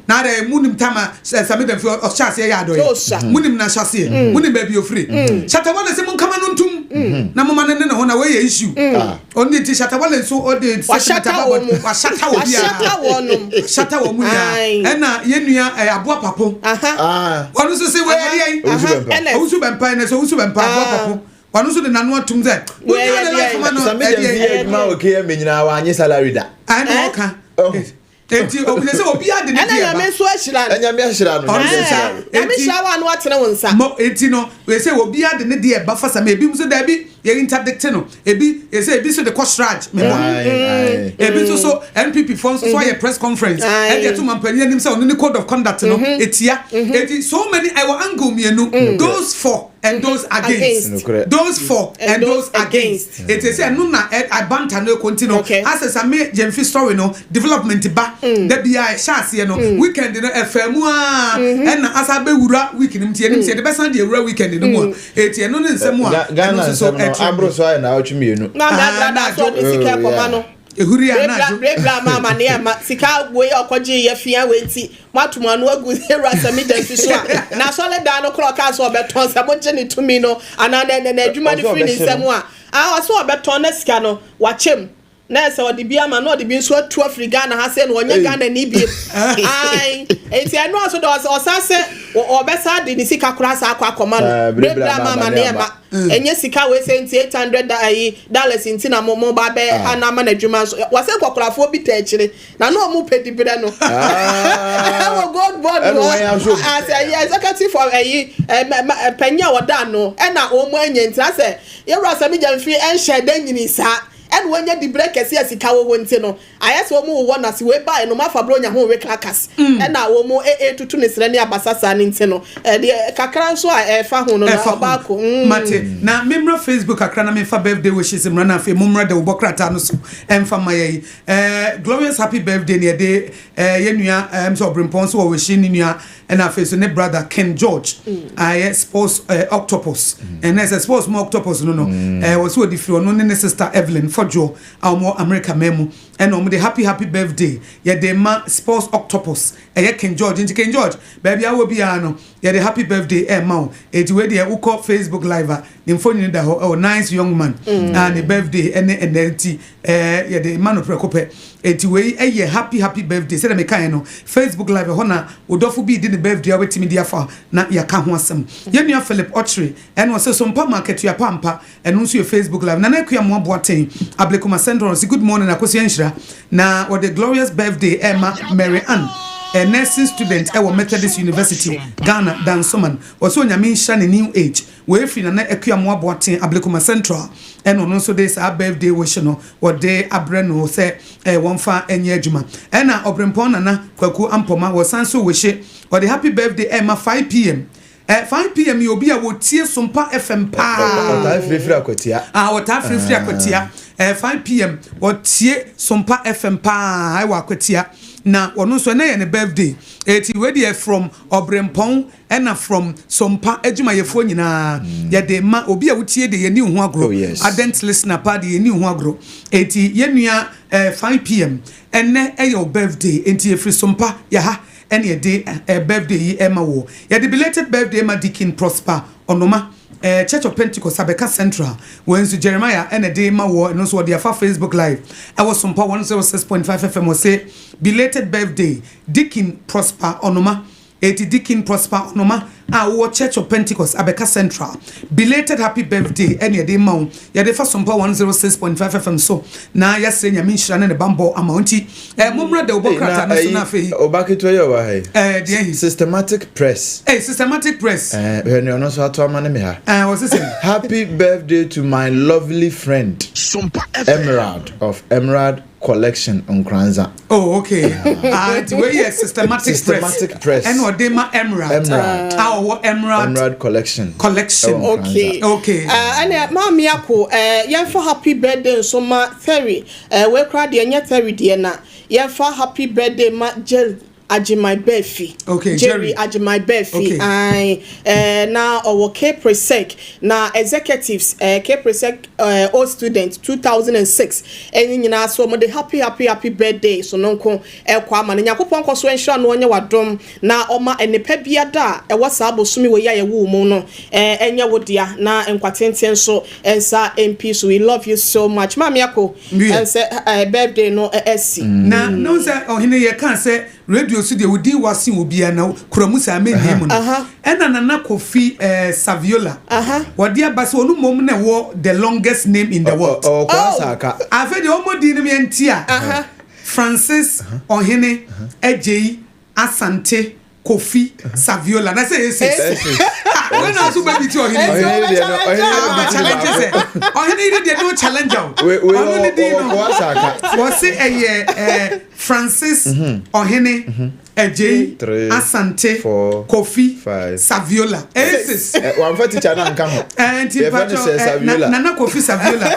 Na de munim tama Sami Gyamfi ɔhyɛ aseɛ yɛ adɔyɛ. Munim na hyɛ aseɛ. Munim baabi ofiri. Shatta Wale sɛ munkama no ntum. Na moma ne ne ho na wɔyɛ issue. Ɔno nti Shatta Wale nso ɔde Wahyata wɔn mu. Wahyata wɔ biara. Wahyata wɔn nom. Shatta wɔ mu nyinaa. Ɛna yɛn nua Aboa Papo. Ɔno nso sɛ wɔyɛ deɛ yi. Owusu Owusu Bɛmpa ɛnɛ sɛ Owusu Bɛmpa Aboa Papo. Ɔno nso de n'ano atum sɛ. Munya ne life ma no. Sami Gyamfi yɛ adwuma wɔ KMA nyinaa wanye salary da. Ɛna ɔka. Eti obi sɛ obi ade ne ɛna deɛ nyame ba. nso ahyira no. Ɛnyame ahyira no. Ɔno nso saa. Nyame hyira wo a na watene wo nsa. Mo eti no sɛ obi ade ne deɛ ba fa sami ebi nso daabi yɛ interdict no ebi sɛ ebi nso de kɔ shraj mebɔ ebi nso so NPP fo nso so ayɛ press conference ɛde ɛto mampanyin anim sɛ ɔno ne code of conduct no etia eti so many ɛwɔ angle mmienu, those for and those against, Nokorɛ. those for and those against. Eti sɛ ɛno na abanta no ekɔ nti no asɛ Sami Gyamfi story no development ba dabi a ɛhyɛ aseɛ no weekend no ɛfɛ mu aa ɛna asa bɛwura week no mu ti ɛnim sɛ yɛde bɛsan de ewura weekend no mu a eti ɛno ne nsɛm a ɛno Ghana nso so nsɛm no ɛtrend. Aboro so ayɛ na awɔtwe mmienu. Na Ah, na so ɔde sika Oh, ɛkɔma yeah. no. Ehuri a na adwo. Brebra ma ama ne ɛma sika wei a ɔkɔgye yɛ fia wei nti moato ano agu ewura Sami Gyamfi so a na asɔre dan no korɔ ɔkaa sɛ ɔbɛtɔn sɛ mogye ne tumi no anaa na adwuma no Ɔsɛ firi ne ɔbɛhyɛ nsɛm no. a ah ɔsɛ ɔbɛtɔn na sika no wakyɛm na ɛsɛ ɔde bi ama na ɔde bi nso atu afiri Ghana ha sɛ na ɔnyɛ Ei. Ghana ni biem ae eti ɛno aso de ɔsɛ ɔsan sɛ ɔbɛsa de ne sika koraa sa akɔ akɔma no Ah, brebra brebra ma ma ama ama ne ne ɛma ama. Ɛnyɛ sika wei sɛ nti 800 ayi dollars nti na mo ba bɛ ana ama n'adwuma nso wɔsɛ nkɔkorafoɔ bi tɛ akyire na na ɔmo pɛ dibrɛ no ɛwɔ gold board Ɛna hɔ wɔn aso. Asɛ ɛyɛ executive for ɛyi ɛ panyin a wɔda ano ɛna wɔn anya nti asɛ yɛwura Sami Gyamfi ɛnhyɛ dɛ nyini saa ɛna wɔnya dibrɛ kɛse a sika wɔ hɔ nti no ayɛ sɛ wɔn wowɔ nase wei ba ɛnum afa bro nya ho we krakas ɛna wɔn etutu ne srɛ ne abasa saa ne nti no ɛdeɛ kakra nso a ɛfa ho no na ɛfa ho ɔbaako. Mate na memmra Facebook kakra na memfa birthday wishes mmra na afei mommra de wobɔ krataa no so ɛmfa ma yɛ yi glorious happy birthday ne yɛde yɛ nua sɛ ɔberempɔn so wɔ wɔhyi ne nua ɛna afei so ne brother Ken George ayɛ sports octopus ɛnɛ sɛ sports mu octopus no wɔ sɛ wɔde firi ɔno ne ne sister Evelyn Fodwo. Kwadwo a wɔwɔ America man mu, ɛna wɔn de happy happy birthday yɛde ma Sports Octopus, ɛyɛ King George. Nti King George, baabi a wɔ biara no, yɛde happy birthday ɛma wo. Eti wei deɛ, wokɔ Facebook Live a, ne mfonini da hɔ. Ɛwɔ nice young man a ne birthday ɛne ɛnɛ, nti yɛde ma no prɛko pɛ. Eti wei ɛyɛ happy happy birthday. Sɛdeɛ meka yɛn no, Facebook Live ɛhɔ na odɔfo bi di ne birthday a wetumi di afa na yɛka ho asɛm. Yɛn nua Philip Ɔkyere ɛna ɔsɛ Sompa Market Pampa, ɛno nso yɛ Facebook Live. Nana Akua Mmoa Boaten, Ablekuma Central, ɔsɛ good morning Akosua Nhyira, na wɔde glorious birthday ɛma Mary Ann, a nursing student ɛwɔ Methodist University Ghana, Dansoman. Ɔsɛ Onyame nhyira ne new age. Wɔefiri Nana Akua Mmoa Boaten, Ablekuma Central, ɛna ɔno nso de saa birthday wish no wɔde abrɛ no sɛ wɔmfa nyɛ adwuma. Ɛna Ɔbrempɔn Nana Kwaku Ampɔma wɔsan so wish, ɔde happy birthday ɛma 5 p.m. 5 p.m. yɛ obi a wɔtie Sompa FM paa. Ɔtaa firifiri Akwatia. Ah, wɔtaa firifiri Akwatia. 5 p.m. wɔtie Sompa FM paa ɛwɔ Akwatia, na ɔno nso ɛnɛ yɛ ne birthday. Eti wei deɛ, from Ɔbrempɔn ɛna from Sompa adwumayɛfoɔ nyinaa, yɛde ma obi a wotie de yɛni ho agorɔ. Oh, yes. Ardent listener paa de yɛni ho agorɔ. Eti yɛn nua 5 p.m., ɛnɛ ɛyɛ o birthday, eti efiri Sompa yɛha ɛna yɛde birthday yi ɛma wɔ. Yɛde belated birthday ma Deacon Prosper Ɔnoma, Church of Pentecost, Abɛka Central. Wɔn nso Jeremiah ɛna de ma wɔ. Ɛno nso wɔde afa Facebook Live ɛwɔ Sompa 106.5 FM. Wɔsɛ belated birthday, Deacon Prosper Ɔnoma. Eti Deacon Prosper Ɔnoma a wɔwɔ Church of Pentecost, Abɛka Central, belated happy birthday ɛna yɛde ma wo. Yɛde fa Sompa 106.5 FM so na yɛsrɛ Nyame nhyira ne ne bambɔ ama wo. Nti mommra da wobɔ krataa no so na afei Ɔba ketewa yi a ɔwɔ ha yi. Deɛ hi? Systematic Press. Systematic Press. Hwɛ nea ɔno nso ato ama ne me ha. Wɔ sisɛm. Happy birthday to my lovely friend Sompa FM. Emerald of Emerald Collection, Nkranza. Oh, okay. Ah, nti wei yɛ Systematic Systematic Press. Ɛna ɔde ma Emerald. Emerald. A ɔwɔ Emerald Emerald Collection. Collection. Ɛwɔ Nkranza. Okay. Okay. Ɛnna maame ako, yɛmfa happy birthday nso ma Terry. Wei koraa deɛ, nyɛ Terry deɛ, na yɛmfa happy birthday ma Jerry Agyeman Bɛɛfi. Okay, Jerry. Jerry Agyeman Bɛɛfi. Okay. Ayi, na ɔwɔ Capresec na executives, Capresec old student 2006, ɛne nyinaa so wɔde happy happy happy birthday so no nko ɛkɔ ama no. Nyankopɔn nkɔ so nhyira no, ɔnyɛ wadom na ɔma nnipa bi ada a ɛwɔ saa bosomi wɔ yi a yɛwɔ mu no, ɛnyɛ wo dea na nkwatenten nso nsa mp so. We love you so much, maame ako. Ɛnsɛ birthday no ɛsi. Na ne sɛ ɔhene yɛ kan sɛ radio so deɛ, wodi wase wɔ bia na kura mu saa mɛnni mu no. Ɛna Nana Kofi Saviola wɔde aba sɛ ɔno mmom na ɛwɔ the longest name in the world. Ɔwɔ Oh. Asaka. Afei deɛ, ɔmmɔ din no yɛnti a, Francis Ɔhene Agyei Asante Kofi Saviola na sɛ ɛyɛ six wei na nso bɛbi ti ɔhene. Esi Ɔhene deɛ no, ɔhene Ah, deɛ bi ti challenge baako. sɛ ɔhene yi deɛ, no challenge o. Wei Ɔno ne din ɔwɔ no kɔ Asaka. Wɔsi ɛyɛ Francis Ɔhene Agyei Three, Asante four, Kofi five. Saviola, ɛyɛ six. Wamfa teacher na nka ho. Nti Yɛfrɛ no mpatwɔ sɛ Saviola. Nana Kofi Saviola,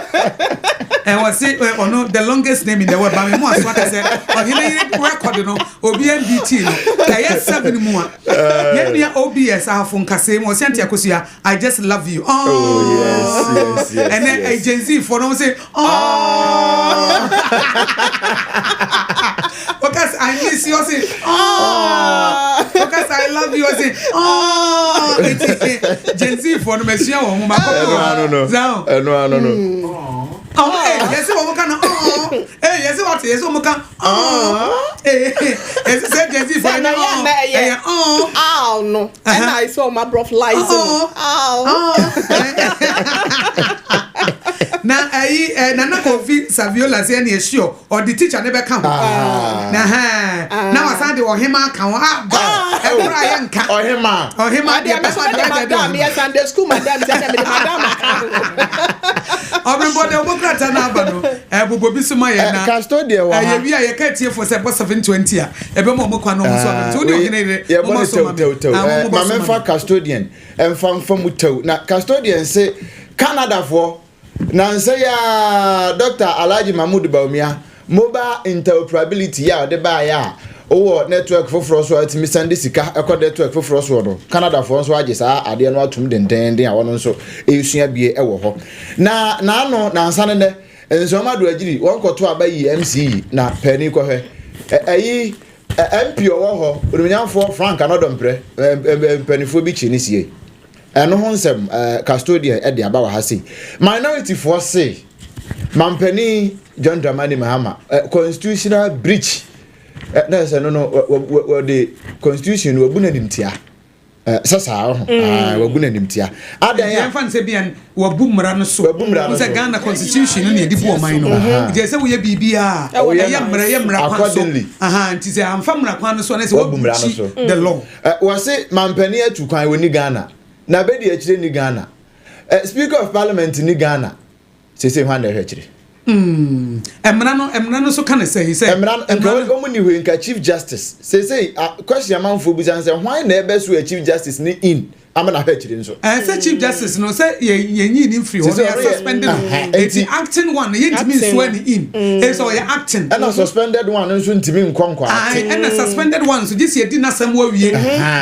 wɔsi ɔno the longest name in the world. Bami mu aso aka sɛ ɔhene yi record no, obi nbt no ɛyɛ seven mu a. Yɛn nua OBS Ahafo Nkase mu, ɔsi Auntie Akosua, I just love you. Oh, yes. Ɛnɛ Gen Z fo no sɛ oh, ɔka sɛ I miss you, ɔsi oh, ɔka sɛ I love you, ɔsi oh. Eti Gen Z fo no mɛsua wɔn ho ma kɔ. Ɛno ano no. Zaw. Ɛno ano no. Ɔmo yɛsɛ wɔn ka no ɔɔ yɛsɛ wɔte yɛsɛ wɔn ka ɔɔ yɛsɛ sɛ Gen Z fo Sɛ no na yɛ na ɔɔ ɛyɛ ɛyɛ ɔɔ. Aw no, ɛna ayɛ sɛ ɔmo aborɔfo lies no aw. Na ɛyi Nana Kofi Saviola sɛ ɛna ɛhyia ɔde teacher ne bɛka ho na hɛn na wasan de ɔhema aka ho aba ɛkura ayɛ nka. Ɔhema. Ɔhema Ɔde deɛ ɛmɛ sɛ bɛma ɔde deɛ madam deɛ yɛ Sunday school madam, sɛ ɛna mede madam aka ho. Ɔbɛnbɔ deɛ ɔbɔ krataa no aba no, ɛbobɔ bi so ma yɛ na Custodian wɔ ha. Ɛyɛ wi a yɛka tiefo sɛ ɛbɔ 7:20 a, ɛbɛma ɔmo kwan na ɔmo so aba, nti wo ne ɔhene de yɛbɔ mo ne ma so ma me. tɛw tɛw tɛw. Ah, mo bɔ so Maame ma fa me. custodian ɛnfa nfa mu tɛw na custodian se Canadafoɔ nansa yi a Dr Alhaji Mahmood Bawumia mobile interoperability a ɔde baayɛ a wowɔ network foforɔ so a ɛtumi send sika ɛkɔ network foforɔ soɔ no, Canadafoɔ nso agye saa adeɛ no atum dendenden a wɔn nso ɛresua bie ɛwɔ hɔ na n'ano nansa no nɛ. Nsɔm ado agyiri wɔn kɔto aba yi MCE na pɛni kɔhwɛ ɛyi MP ɔwɔ hɔ, onimnyamfoɔ Frank Anɔdɔmprɛ, mpanimfoɔ bi kyi ne sie. Ɛno ho nsɛm custodian ɛde aba wɔ ha sei. Minority foɔ se mampanin John Dramani Mahama constitutional breach na sɛ no wɔde constitution no wabu n'animtia sɛ saa ho wabu n'animtia adan a yɛmfa no sɛ bia wabu mmara no so. Wabu mmara no so. Sɛ Ghana constitution no ne yɛde bu ɔman no, nti sɛ woyɛ biribi a, ɛyɛ mmara, ɛyɛ mmara kwan so. Nti sɛ amfa mmara kwan no so, ɛne sɛ wabu mmara no so, the law. Wɔse mampanin atu kwan, wɔ ni Ghana na bɛdi akyire ni Ghana, Speaker of Parliament ni Ghana sese hwan na ɛhwɛ akyire? Mmara no so ka ne sɛ sɛ Mmara no nka wɔn ni hwee nka Chief Justice sese question amanfoɔ bisa sɛ hwan na ɛbɛ so yɛ Chief Justice ni in ama na ahwɛ akyire nso. Sɛ Chief Justice no sɛ yɛ yɛnyi ne mfiri hɔ no, yɛ suspended no, eti acting one yɛntumi nsoa ne in sɛ ɔyɛ acting. Ɛna suspended one nso ntumi nkɔ ate. Ɛna suspended one nso gye si yɛdi n'asɛm wawie,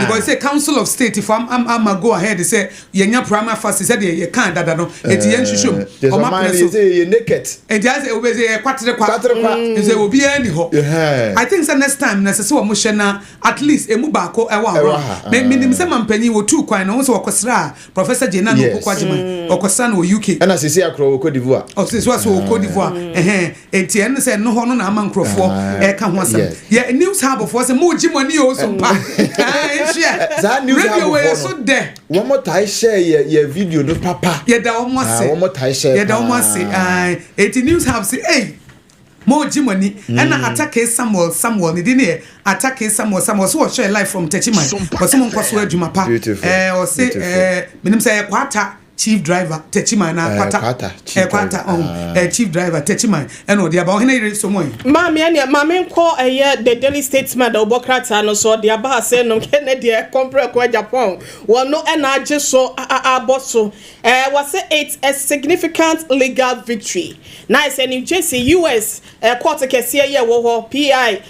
because sɛ Council of State fo ama go ahead sɛ yɛnya prima facie sɛdeɛ yɛka dada no, eti yɛn nhwehwɛ mu. Ɔmo apene so yɛ naked. Eti ayɛ sɛ obi sɛ yɛ kwatere kwa. Kwatere kwa. Sɛ obiara ni hɔ. I think sɛ next time na ɛsɛ sɛ wɔn hyɛ na at least emu baako ɛwɔ around. Mɛ minim sɛ mampanyin wotu kwan na wɔn sɛ wɔkɔsra a Professor Jane Nana Opoku Agyeman ɔkɔsra no wɔ UK. Ɛna sisi akorɔ wɔ Cote d'Ivoire. Ɔsisi wa so wɔ Cote d'Ivoire ɛhɛn, eti ɛno sɛ ɛno hɔ no na ama nkurɔfoɔ ɛka ho asɛm. Yɛ News Hub foɔ sɛ mo gyi mo ani o so pa ɛɛ Saa News Hub radio wɔ yɛ foɔ so no dɛ. Wɔn tae hyɛ yɛ video no papa. Yɛda wɔn ase. Wɔn tae hyɛ. Yɛda wɔn ase ɛɛ eti News Hub sɛ ɛy mo gyi mo ani. Ɛna Atake Samuel Samuel ne din yɛ Atake Samuel Samuel, ɔsɛ wɔhwɛ live from Techiman, ɔsɛ mo nkɔ so adwuma pa. Ɔsɛ menim sɛ ɛyɛ Kwata chief driver Techiman na Kwata Kwata Kwata ɔn chief driver Techiman, ɛna ɔde aba. Ɔhene yere so mo yi. Maame, ɛnea maame nkɔ ɛyɛ The Daily Statement a wɔbɔ krataa no so, ɔde aba ha sɛ nom kɛnɛ deɛ kɔmprɛ kɔ Japan wɔn no ɛna agye so abɔ so. Wɔsɛ it's a significant legal victory na ɛsɛ New Jersey US court kɛseɛ yɛ wɔ hɔ pi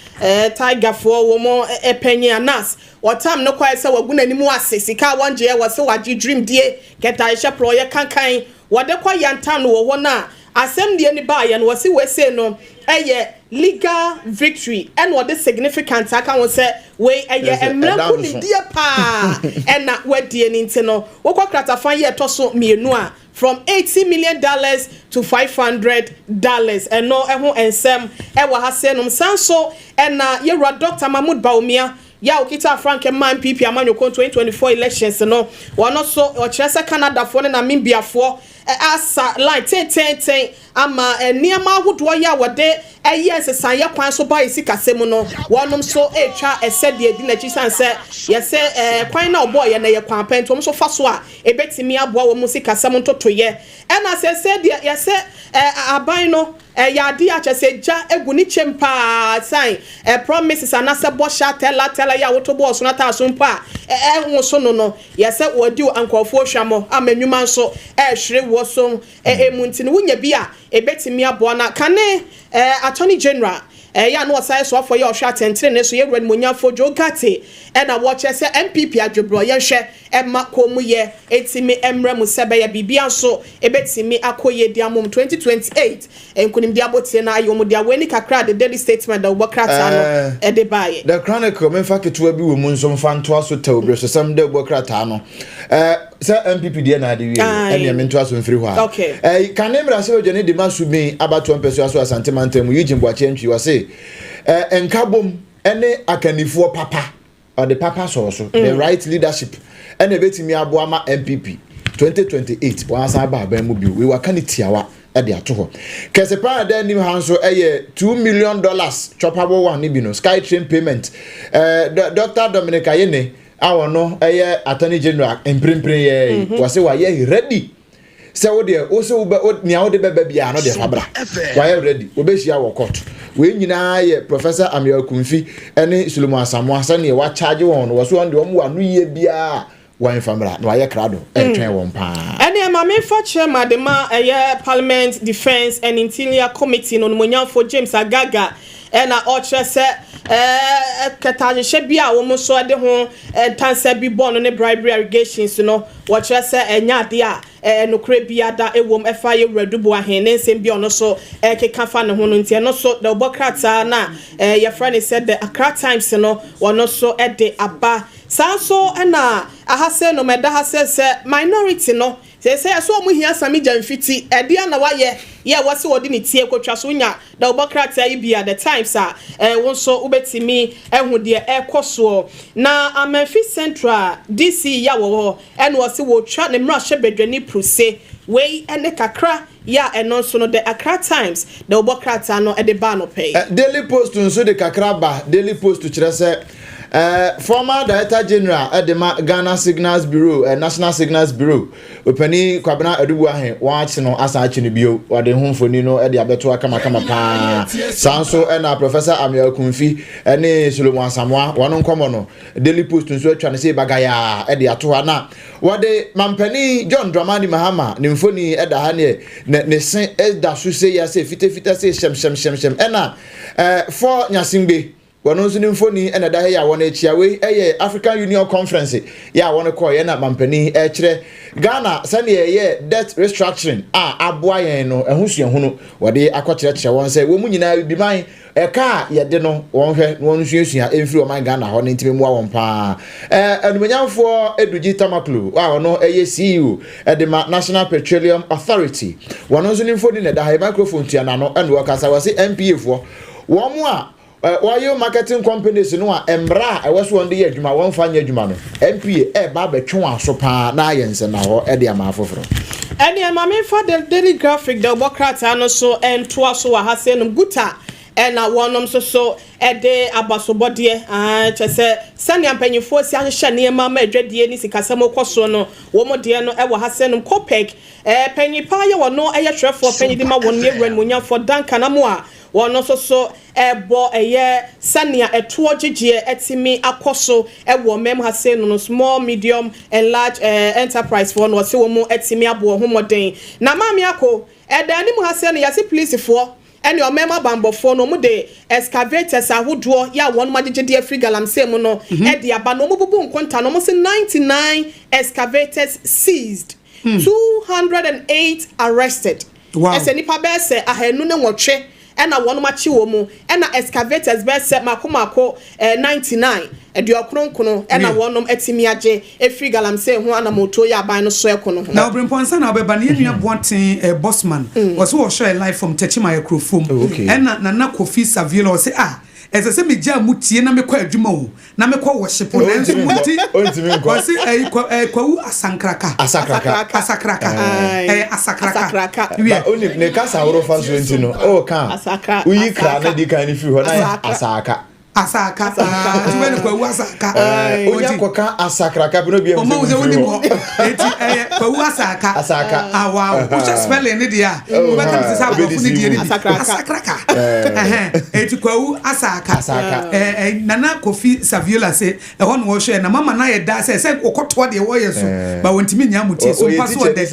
tigerfoɔ wɔn ɛpanyin anas wɔtam no kɔɛ sɛ wɔgu n'anim ase sika a wɔn gyeɛ, wɔsɛ wɔagye dream die kɛta ɛhyɛ porɔyɛ kankan wɔde kɔ yantam no wɔ hɔ no a asɛm deɛ ni baayɛ no, wɔsi wɔse no ɛyɛ legal victory, ɛna ɔde significant aka ho sɛ wei ɛyɛ mmerɛ nkonimdie paa ɛna wadie ne. Nti no wokɔ kratafa yi ɛtɔ so mmienu a, from $80 million to $500, ɛno ɛho nsɛm ɛwɔ ha sɛ nom. San so ɛna yɛwura Dr Mahmood Bawumia yɛ a okita frank ma NPP amanyɔkɔ 2024 elections no, wɔn nso ɔkyerɛ sɛ Canadafoɔ ne Namibiafoɔ asa line tententen ama nneɛma ahodoɔ yi a wɔde ɛyɛ nsesaeɛ kwan so ba esi kasa mu no, wɔnom nso retwa ɛsɛ deɛ di n'akyi san sɛ yɛsɛ kwan na ɔbɔɔ yɛ na yɛ kwan pɛn nti wɔn nso fa so a ebetumi aboa wɔn si kasa mu ntotoyɛ. Ɛna sɛ deɛ yɛsɛ aban no ɛyɛ adeɛ a kyerɛ sɛ gya egu ne kyɛm paa san promises anaasɛ bɔhyɛ atɛla atɛla yi a woto bɔɔso no ataa so mpo a ɛho so no yɛsɛ wɔdi nkurɔfoɔ hwamɔ ama nnwuma nso ɛrehwere wɔ so emu. Nti no wonya bi a ebetumi aboa. Na kane Attorney General ɛyɛ a na ɔsan soafoɔ yɛ ɔhwɛ atɛntene ne so, yɛwura nimonyamfoɔ Joe Ghartey, ɛna wɔkyerɛ sɛ NPP adweborɔ yɛnhwɛ ɛma kɔn mu yɛ etimi mmerɛ mu sɛ bɛyɛ biribia nso ebetumi akɔ yie di amom 2028 nkunimdi abotire na ayɛ wɔn de awɔ ani kakra. The Daily Statement da wɔbɔ krataa no ɛde baayɛ. The Chronicle, memfa ketewa bi wɔ mu nso mfa ntoa so tɛw berɛsosɛm dɛ wobɔ krataa no sɛ NPP deɛ na ade wie, ɛneɛ mentoa so mfiri hɔ a kane mmarahyɛbadwa ne de ma so bin abatoɔ mpɛsoa so Asante mantam mu, Eugene Boakye Antwi, wɔ se nkabom ne akannifoɔ papa, ɔde papa sɔɔ so, the right leadership ɛna ɛbɛtumi aboa ma NPP 2028 wɔn asan aba aban mu bio. Wei waka ne tiawa ɛde ato hɔ kɛse paa. Ɛda anim ha nso ɛyɛ $2 million choppable one ne bi no, sky train payment. Dr Dominic Ayine a ɔno ɛyɛ Attorney General mprempren yɛ, wɔsɛ wayɛ ready sɛ wo deɛ wo sɛ wobɛ nea wode bɛba biara no deɛ fa bra, wayɛ ready, wobɛhyia wɔ court. Wei nyinaa yɛ Professor Ameyaw Akumfi ne Solomon Asamoah sɛneɛ wakyagye wɔn no, wɔ so wɔn deɛ wɔn wɔ ano yie biara wɔn mfa mmra na wayɛ krado ɛretwɛn wɔn paa. Ɛne ɛma memfa kyerɛ ma de ma ɛyɛ Parliament Defence and Interior Committee no nomonyamfo James Agaga, ɛna ɔkyerɛ sɛ Kɛtɛahyehyɛ bi a wɔn nso de ho ntansa bi bɔɔ no ne bribery allegations no, wɔkyerɛ sɛ ɛnyɛ adeɛ a nokorɛ biara da wom ɛfa Yɛwura Adu Boahen ne nsɛm bi a ɔno nso rekeka fa ne ho no nti. Ɛno nso dawubɔ krataa no a yɛfrɛ no sɛ The Accra Times no, wɔno nso de aba. Saa nso na aha sei nom, ɛda ha sei sɛ minority no, seesei ɛsɛ wɔn hia Sammy Gyamfi ti, ɛdeɛn na wayɛ yɛ ɛwɔ sɛ wɔde ne ti kɔtwa so? Wonya dawubɔ krataa yi bi a, The Times a, wo nso wobɛtumi ahu deɛ ɛrekɔ soɔ. Na Amanfi Central DC yi a wɔwɔ hɔ, Ɛna ɔse wɔtwa ne mmarahyɛbadwani pruse. Wei ne kakra yɛ a ɛno nso no The Accra Times na wɔbɔ krataa no de ba anɔpa yi. Daily Post nso de kakra ba. Daily Post kyerɛ sɛ former Director General de ma Ghana Signals Bureau, National Signals Bureau, Opanin Kwabena Adu-Boahen, wɔakye no asan akye no bio. Wɔde ho mfoni no de abɛto akamakama paa. Saa nso na Professor Ameyaw Akumfi ne Solomon Asamoah wɔn nkɔmmɔ no, Daily Post nso atwa no sei bagayaa de ato hɔ a na wɔde Mampanin John Dramani Mahama ne mfoni da ha neɛ ne ne se da so sei ya sei fitafita sei hyɛmhyɛmhyɛmhyɛm ɛna eh, Fɔ Nyasingbe wɔn nso ne mfoni na ɛda ha yi a wɔn akyia. Wei ɛyɛ African Union Conference yɛ a wɔn kɔɔ yɛ na mampanin ɛkyerɛ Ghana sɛdeɛ ɛyɛ debt restructuring a aboa yɛn no ɛho suahunu wɔde akɔkyerɛkyerɛ wɔn sɛ wɔn mu nyinaa bibiman Ɛka a yɛde no wɔn hwɛ na wɔn nsuasua mfiri ɔman Ghana hɔ no ntumi mmoa wɔn paa. Animuonyamfoɔ Edudzi Tamaklo a ɔno yɛ CEO de ma National Petroleum Authority, wɔn nso ne mfoni na ɛda ha yi, microphone tua n'ano na ɔkasa. Wɔse NPA foɔ, wɔn a oil marketing companies no a mmara a ɛwɔ so wɔn de yɛ adwuma wɔn mfa nyɛ adwuma no, NPA ɛreba abɛtwe wɔn aso paa na ayɛ nsɛnnahɔ de ama afoforɔ. Ɛneɛ ma memfa The Daily Graphic dawubɔ krataa no so ntoa so wɔ ha sei nom, Guta na wɔnom nso so de abasobɔdeɛ, aane, kyerɛ sɛ sɛnea mpanyinfoɔ si ahyehyɛ nneɛma ama adwadie ne sikasɛm rekɔ soɔ no, wɔn deɛ no wɔ ha sei nom, Copec panyin paa yɛ wɔn yɛ twerɛfoɔ panyin de ma wɔn yɛ Wura Animuonyamfoɔ Duncan Amoah, wɔn nso so rebɔ ɛyɛ sɛnea ɛtoɔ gyegyeɛ atumi akɔ so wɔ ɔman mu ha sei no no, small, medium and large enterprise foɔ no, wɔse wɔn atumi abɔ wɔn ho mmɔden. Na Maame Ako, ɛda anim ha sei no, yɛse polisifoɔ ne ɔman mu abanbɔfoɔ no, wɔn de excavators ahodoɔ yɛ a wɔn agyegye de afiri galamsey mu no de aba, na wɔn bubu nkonta no, wɔn se 99 excavators seized, 208 arrested. Ɛsɛ nnipa bɛyɛ sɛ 208 na wɔnom akye wɔn mu, ɛna excavators bɛyɛ sɛ mako mako 99, 99, na wɔnom atumi agye afiri galamsey ho anamɔtuo yɛ aban no so ɛko no ho. Na Obrempong ansa na wobɛba no yɛn nua Boateng eh, Bossman ɔse ɔhwɛɛ live from Techiman Akurofuom ɛna Nana Kofi Saviola ɔse ah ɛsɛ sɛ megyaa mu tie na mekɔ adwuma o na mekɔ worship nanso mo nti ɔse ɛyi kwa ɛɛ kwawu asankraka asakraka asakraka ɛyɛ asakraka wiɛ. Ba onim ne kasa ahorow fa so nti no ɔka woyi kra no di kan no firi hɔ na yɛ asaaka. Asaaka nti wɛne kwawu asaaka. Onya kɔka asakraka bi na obi ehu sɛ wonim hɔ eti ɛyɛ kwawu asaaka. Asaaka awa wohyɛ spelling ne deɛ a wobɛka no te sɛ aborɔfo ne deɛ ne bi asakraka eti kwawu asaaka. Asaaka. Eh, Nana Kofi Saviola se ɛhɔ na wɔhwɛ na mama no ayɛ daa sɛ sɛ wɔkɔtoa deɛ wɔyɛ so ba wɔntumi nya mo tie so mpa so ɔdɛ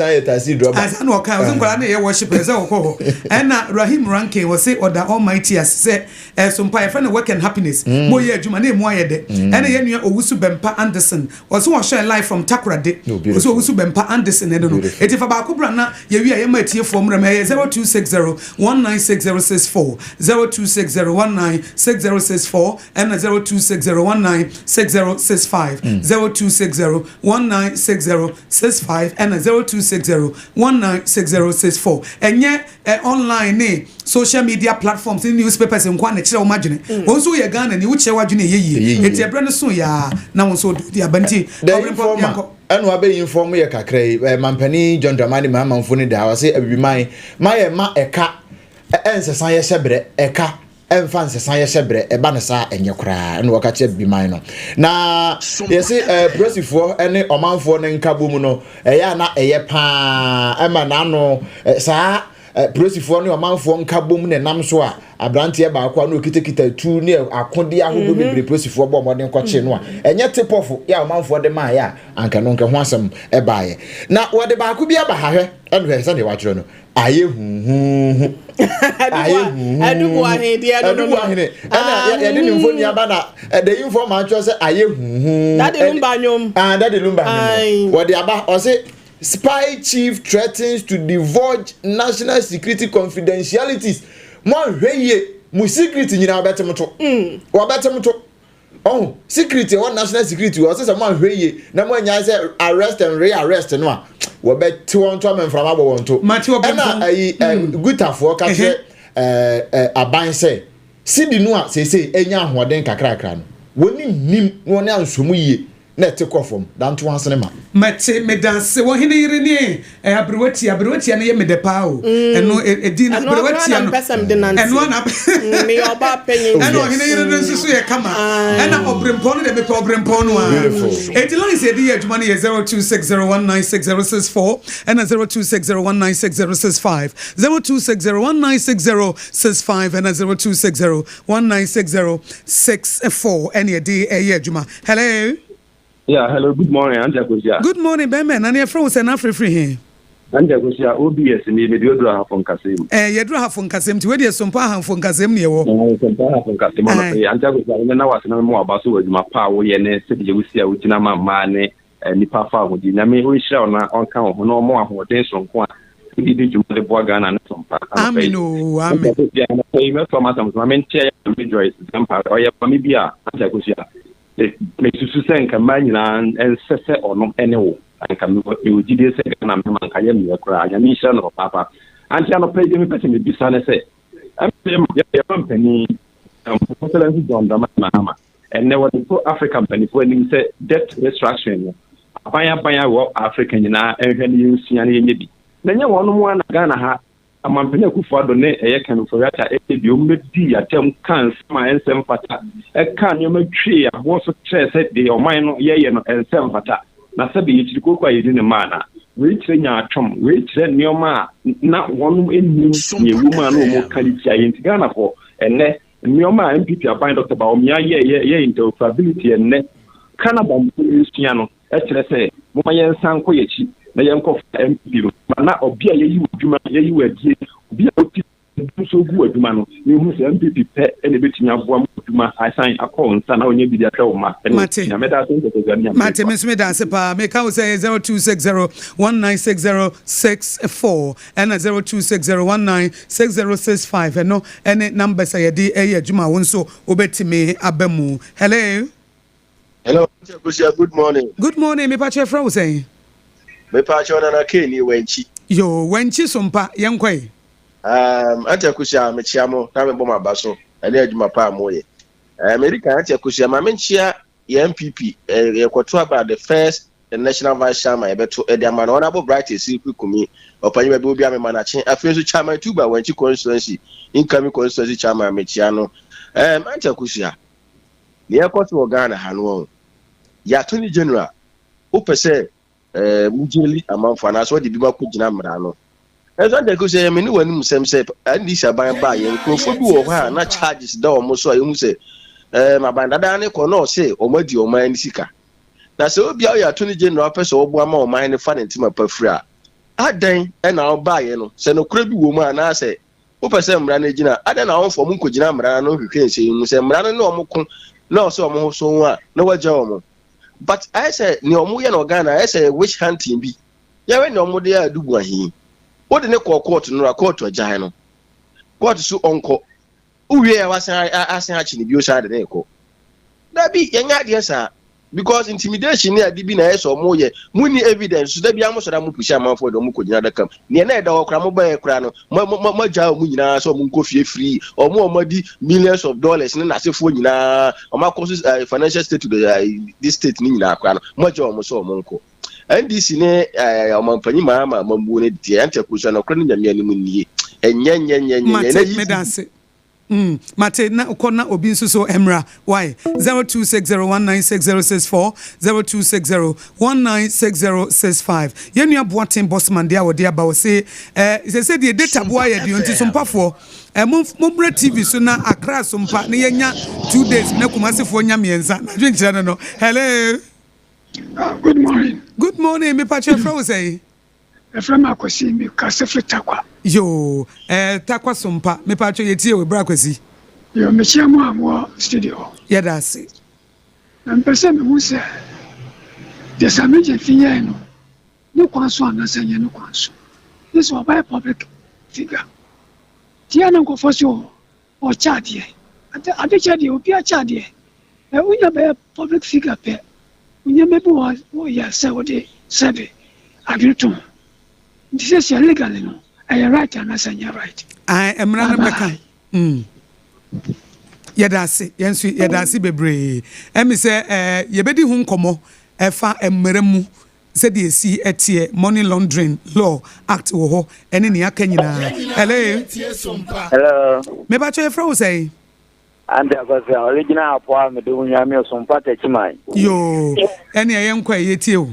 ansa na ɔka ɔsɛ nkwadaa no yɛ worship ɛsɛ wɔkɔ hɔ. Ɛna Rahim Rankin wɔse ɔda Almighty ase sɛ ɛso mpa yɛfrɛ no work and happiness mo yɛ adwuma na emu ayɛ dɛ. Ɛna yɛn nua Owusu Bɛmpa Anderson ɔse wɔhwɛ live from Takoradi. Ɔse Owusu Bɛmpa Anderson ɛno no eti fa baako bra na yɛwie a yɛma atiefoɔ mmerɛ mu. Ɛyɛ 0260 196064, 0260 196064, ɛna 0260 196065, 0260 196065, ɛna 0260 196064. Ɛnyɛ online ne social media platforms ne newspapers nko a na ɛkyerɛ wɔn adwene. Wɔn nso woyɛ Ghana ni, wokyerɛ w'adwene ɛyɛ yie. Eti ɛberɛ no so yɛ a na wɔn nso wɔde aba nti. The Informer ɛna wabɛyi inform yɛ kakra yi, Mampanin John Dramani Mahama mfoni da ha, ɔse Abibiman ma yɛ ma ɛka ɛnsesa yɛ hyɛ brɛ, ɛka ɛmfa nsesa yɛ hyɛ brɛ, ɛba no saa ɛnyɛ koraa, ɛna wɔka kyerɛ Abibiman no. Na yɛse presifoɔ ɛne ɔmanfoɔ no nkabom no ɛyɛ a na ɛyɛ paa, ɛma n'ano saa. Polisifoɔ ne ɔmanfoɔ nkabom na ɛnam so a aberanteɛ baako a na ɔkitakita tu ne akodeɛ ahodoɔ bebree polisifoɔ bɔ mmɔden kɔkye no a ɛnyɛ tip-off yɛ a ɔmanfoɔ de maayɛ a anka no nka ho asɛm ɛbaeɛ. Na wɔde baako bi aba ha. Hwɛ, ɛno hwɛ sɛdeɛ wɔatwerɛ no, ayɛ huhuhu, ayɛ huhuhu. Adubu ahene deɛ no no. Adubu ahene ɛna yɛde ne mfoni aba na ɛde yi mfɔ maa atwerɛ sɛ ayɛ huhuhu. Daddy Lumba nwom. Ah, Daddy Lumba nwom wɔde aba. Ɔse, "Spy chief threatens to divulge national security confidentialities." Mo ahwɛ yie, mo secret nyinaa wɔbɛte mo to, wɔbɛte mo to. Ɔho security ɛwɔ national security wɔ ɔsɛ sɛ mo ahwɛ yie na mo anya sɛ arrest and re-arrest no a wɔbɛte wɔn to ama mframa bɔ wɔn to. Mate wɔ. Ɛna ayi gutafoɔ ka kyerɛ ɛɛ ɛɛ aban sɛ sidi no a seesei enya ahoɔden kakrakra no, wɔn nim na wɔn ansom yie na ɛte kɔ fam danto asene ma. Mate, medase. Wɔ hene yere ne aberewatia. Aberewatia no yɛ mede paa o. Ɛno ɛdin no Ɛno koraa aberewatia na no. mpɛ sɛ mede nante. Ɛno ana. Meyɛ ɔbaa panyin. Ɛna Yes. ɔhene yere no nso so yɛ kama. Ɛna ɔbrempɔn no deɛ, mepɛ ɔbrempɔn no a. Beautiful. Eti lines yɛde yɛ adwuma no yɛ 0260196064 ɛna 0260196065, 0260196065 ɛna 0260196064 ɛna yɛde ɛyɛ adwuma. Hello. Yeah, hello, good morning, Auntie Akosia. Good morning, bɛmɛ na ne yɛfrɛ wo sɛ na afrɛfiri he? Auntie Akosia, OBS ni mede oduru ahafo nkasɛm. Yɛduru ahafo nkasɛm nti wedeɛ sompa ahafo nkasɛm ne yɛwɔ. Sompa ahafo nkasɛm ɔno pɛ. Auntie Akosia, me na wase na mema waba so wɔ adwuma pa a woyɛ ne sɛdeɛ wosi a wogyina ma mmaa ne nipa fa ahodie. Nyame ɔnhyira wo na ɔnka wo ho na ɔma wo ahoɔden sononko a wode di dwuma de boa Ghana ne sompa. Amen o, amen. Auntie Akosia, anɔpɛ yi mɛsɔ m'asɛm so ma menkyɛ yɛ Joyce Zampa. Ɔyɛ maame bi a, Auntie Akosia, mesusu sɛ nka mmaa nyinaa ɛnsɛ sɛ ɔno ɛne wo nka mewɔ gyidie sɛ Ghana mmarima nka yɛ mmeɛ koraa. Nyame nhyira no papaapa. Ante anɔpa yi deɛ mepɛ sɛ mebisa ne sɛ yɛma mpanin Excellency John Dramani Mahama ɛnnɛ wɔde to Africa mpanimfoɔ anim sɛ debt restructuring no, aban aban a wɔ Africa nyinaa ɛnhwɛ ne yɛnsua ne yɛnyɛ bi na ɛnyɛ wɔn mo a na Ghana ha Amampanin Akufo Addo ne ɛyɛ Ken Ofori-Atta ɛyɛ bi wɔn bɛdi atɛm ka nsɛm a ɛnsɛ mfata, ɛka nneɛma twee aboɔ so kyerɛ sɛ deɛ ɔman no yɛyɛ no ɛnsɛ mfata na sɛbi yɛkyiri kooko a yɛdi ne mmaa na wei kyerɛ nyaatwom, wei kyerɛ nneɛma a na wɔn anim nea ɛwɔ mu a na wɔn ka de tia yɛn. Nti Ghanafoɔ, ɛnnɛ nneɛma a NPP aban Dr. Bawumia yɛ yɛ yɛ interoperability, ɛnnɛ Canada mpo nsua no, ɛkyerɛ sɛ moma yɛnsan nkɔ yɛkyi na yɛnkɔfa NPP ma na ɔbi a yɛyi wɔ adwuma, yɛyi wɔ adie, obi a ɔti nso gu adwuma no, yɛhu sɛ NPP pɛ ɛna ɛbɛtumi aboa mu adwuma asan akɔ wo nsa na ɔnyɛ biribi ahwɛ wo ma. Mate. Nyameda ase nkɔkɔdwa ne. Mate, me nso meda ase paa. Meka wo sɛ 0260 196064 ɛna 0260 196065. Ɛno ɛne numbers a yɛde ɛyɛ adwuma a wo nso wobɛtumi aba mu. Hello. Hello, Auntie Akosia, good morning. Good morning. Mepa kyerɛ frɛ wo sɛn? Mepa kyɛw, Nana K ni Wankyi. Yo, Wankyi so mpa yɛnkɔe. Auntie Akosia, mekyia mo na mebɔ mo aba so ɛne adwuma pa a moyɛ. Medi kan, Auntie Akosia, ma menkyia yɛn NPP yɛkɔto aba the first national vice chairman yɛbɛto ɛde ama no, Honourable Bright Esiriku Kumi, ɔpanyin baabi obi a mema n'akye. Afei nso Chairman Tuba Wankyi constituency, incoming constituency chairman, mekyia no. Auntie Akosia, nea ɛkɔ so wɔ Ghana ha no, wɔn yɛ attorney general wopɛ sɛ mu gyeli amanfo anaasɛ wɔde bi ma kɔ gyina mmara no ɛnso. Auntie Akosia, yɛ me ne w'anim sɛm sɛ NDC aban baa yɛn nkurɔfoɔ bi wɔ hɔ a na charges da wɔn so a yɛhu sɛ aban dada ne kɔ na ɔse wɔn adi ɔman ne sika. Na sɛ obi a ɔyɛ attorney general pɛ sɛ ɔboa ma ɔman ne fa ne ntoma pa firi a, adan ɛna ɔbaayɛ no sɛ nokorɛ bi wɔ mu anaasɛ wopɛ sɛ mmara no gyina, adan na wɔmfa ɔmo nkɔgyina mmara no nhwehwɛ nsɛm mu sɛ mmara no ne ɔmo ko na ɔsɛ ɔmo ho so ho a na wagya ɔmo. But ayɛ sɛ nea ɔmo yɛ no Ghana ayɛ sɛ witch hunting bi. Yɛwɛ nea ɔmo de yɛ Adubu ahi wode ne kɔɔ court no a court agyae no, court so ɔnkɔ wowie a wasan asan akyi ne bio san de ne kɔ. Dabi, yɛnyɛ adeɛ saa because intimidation ne ade bi na ɛyɛ sɛ ɔmo yɛ. Mo ni evidence so dabi a mo sɔrɔ a mo push amanfoɔ de ɔmo kɔ gyina adaka mu. Nea na ɛda hɔ koraa mo bɛyɛ koraa no, mo mo mo agya ɔmo nyinaa sɛ ɔmo nkɔ fie free. Ɔmo a ɔmo adi millions of dollars ne n'asefoɔ nyinaa, ɔmo akɔ so financial state to the this state ne nyinaa koraa no, mo agya ɔmo sɛ ɔmo nkɔ. NDC ne ɔmampanyin Mahama mambuo ne deɛ ɛnte ko so. Ɛnɔkorɛ no Nyame anim nie, ɛnyɛ nyɛ nyɛ nyɛ. Mate, meda ase. Mate na kɔ na obi nso so mmra wai 0260196064 0260196065 yɛn nua Boateng Bossman deɛ a wɔde aba ɔse eh, sɛsɛ deɛ data boa yɛ deɛ nti sompafoɔ eh, mo mommrɛ TV so na Accra sompa na yɛnya 2 days na Kumasefoɔ nya mmiɛnsa na adwenkyerɛ no hello. Ah, good morning. Good morning, mepakyɛ frɛ wo sɛn? Ɛfrɛ me Akwasi, mekasa firi Takwa. Yoo, Takwa Sompa, mepakyɛ yɛtie wo, bra Kwasi. Yoo, mekyia mo a mowɔ studio hɔ. Yɛda ase. Na mepɛ sɛ mehu sɛ deɛ Sammy Gyamfi yɛe no, ne kwan so anaasɛ ɛnyɛ ne kwan so. Ne sɛ ɔbɛyɛ public figure. Nti yɛ a na nkurɔfoɔ se ɔkyɛ adeɛ. Ade adekyɛ deɛ obiara kyɛ adeɛ. Ɛ wonya bɛyɛ public figure pɛ, nneɛma bi wɔ hɔ a woyɛ sɛ wode sɛbe adwene to ho. Nti seesei legally no, ɛyɛ right anaasɛ ɛnyɛ right? Ae, mmara no Bye bɛka. bye. Yɛda ase, yɛn nso yɛda ase bebree. Ɛmi sɛ yɛbɛdi ho nkɔmmɔ ɛfa mmara mu sɛdeɛ ɛsi ɛteɛ, Money Laundering Law Act wɔ hɔ ɛne nea aka nyinaa. Hello. Hello. Mepakyɛ yɛfrɛ wo sɛn? Auntie Akosua, original apoa mede wo hia me Osompa Takyiman. Yoo, ɛne ɛyɛ nkɔ ɛ, yɛtie wo.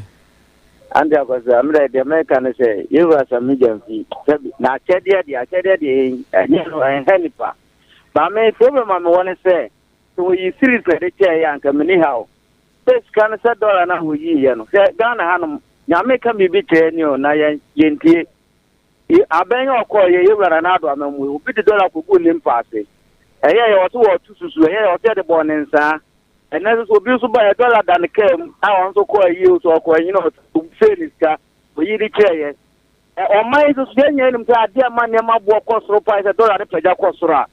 Auntie Akosua, mmerɛ deɛ mɛka ne sɛ, yɛwura Sammy Gyamfi, sɛbi, na akyɛdeɛ deɛ, akyɛdeɛ deɛ ɛnyɛ no, ɛnha nipa. Ba me problem a mewɔ ne sɛ, sɛ wɔyi series na ɛde kyɛɛ yɛ anka menni haw. Sɛ sika no sɛ dɔla no a wɔyiiɛ no, hwɛ Ghana hanom, Nyame ka biribi kyerɛ ni o, na yɛn, yɛntie. Abɛn yɛ ɔkɔɔ yɛ yɛwura Nana Addo amammuo, obi de dɔla kɔguu ne mpa ase. Ɛyɛ yɛ ɔse wɔɔto susu, ɛyɛ yɛ ɔse yɛde bɔɔ ne nsaa. Ɛnɛ nso so obi nso ba yɛ dɔla da ne kaa mu a ɔno nso kɔɔ ayie o, sɛ ɔkɔɔ anyina ɔsee ne sika, oyi de kyerɛ yɛ. Ɛ ɔman yi nso so yɛn nyinaa nim sɛ adeɛ a ɛma nneɛma boɔ kɔ soro paa sɛ dɔla no pagya kɔ soro a,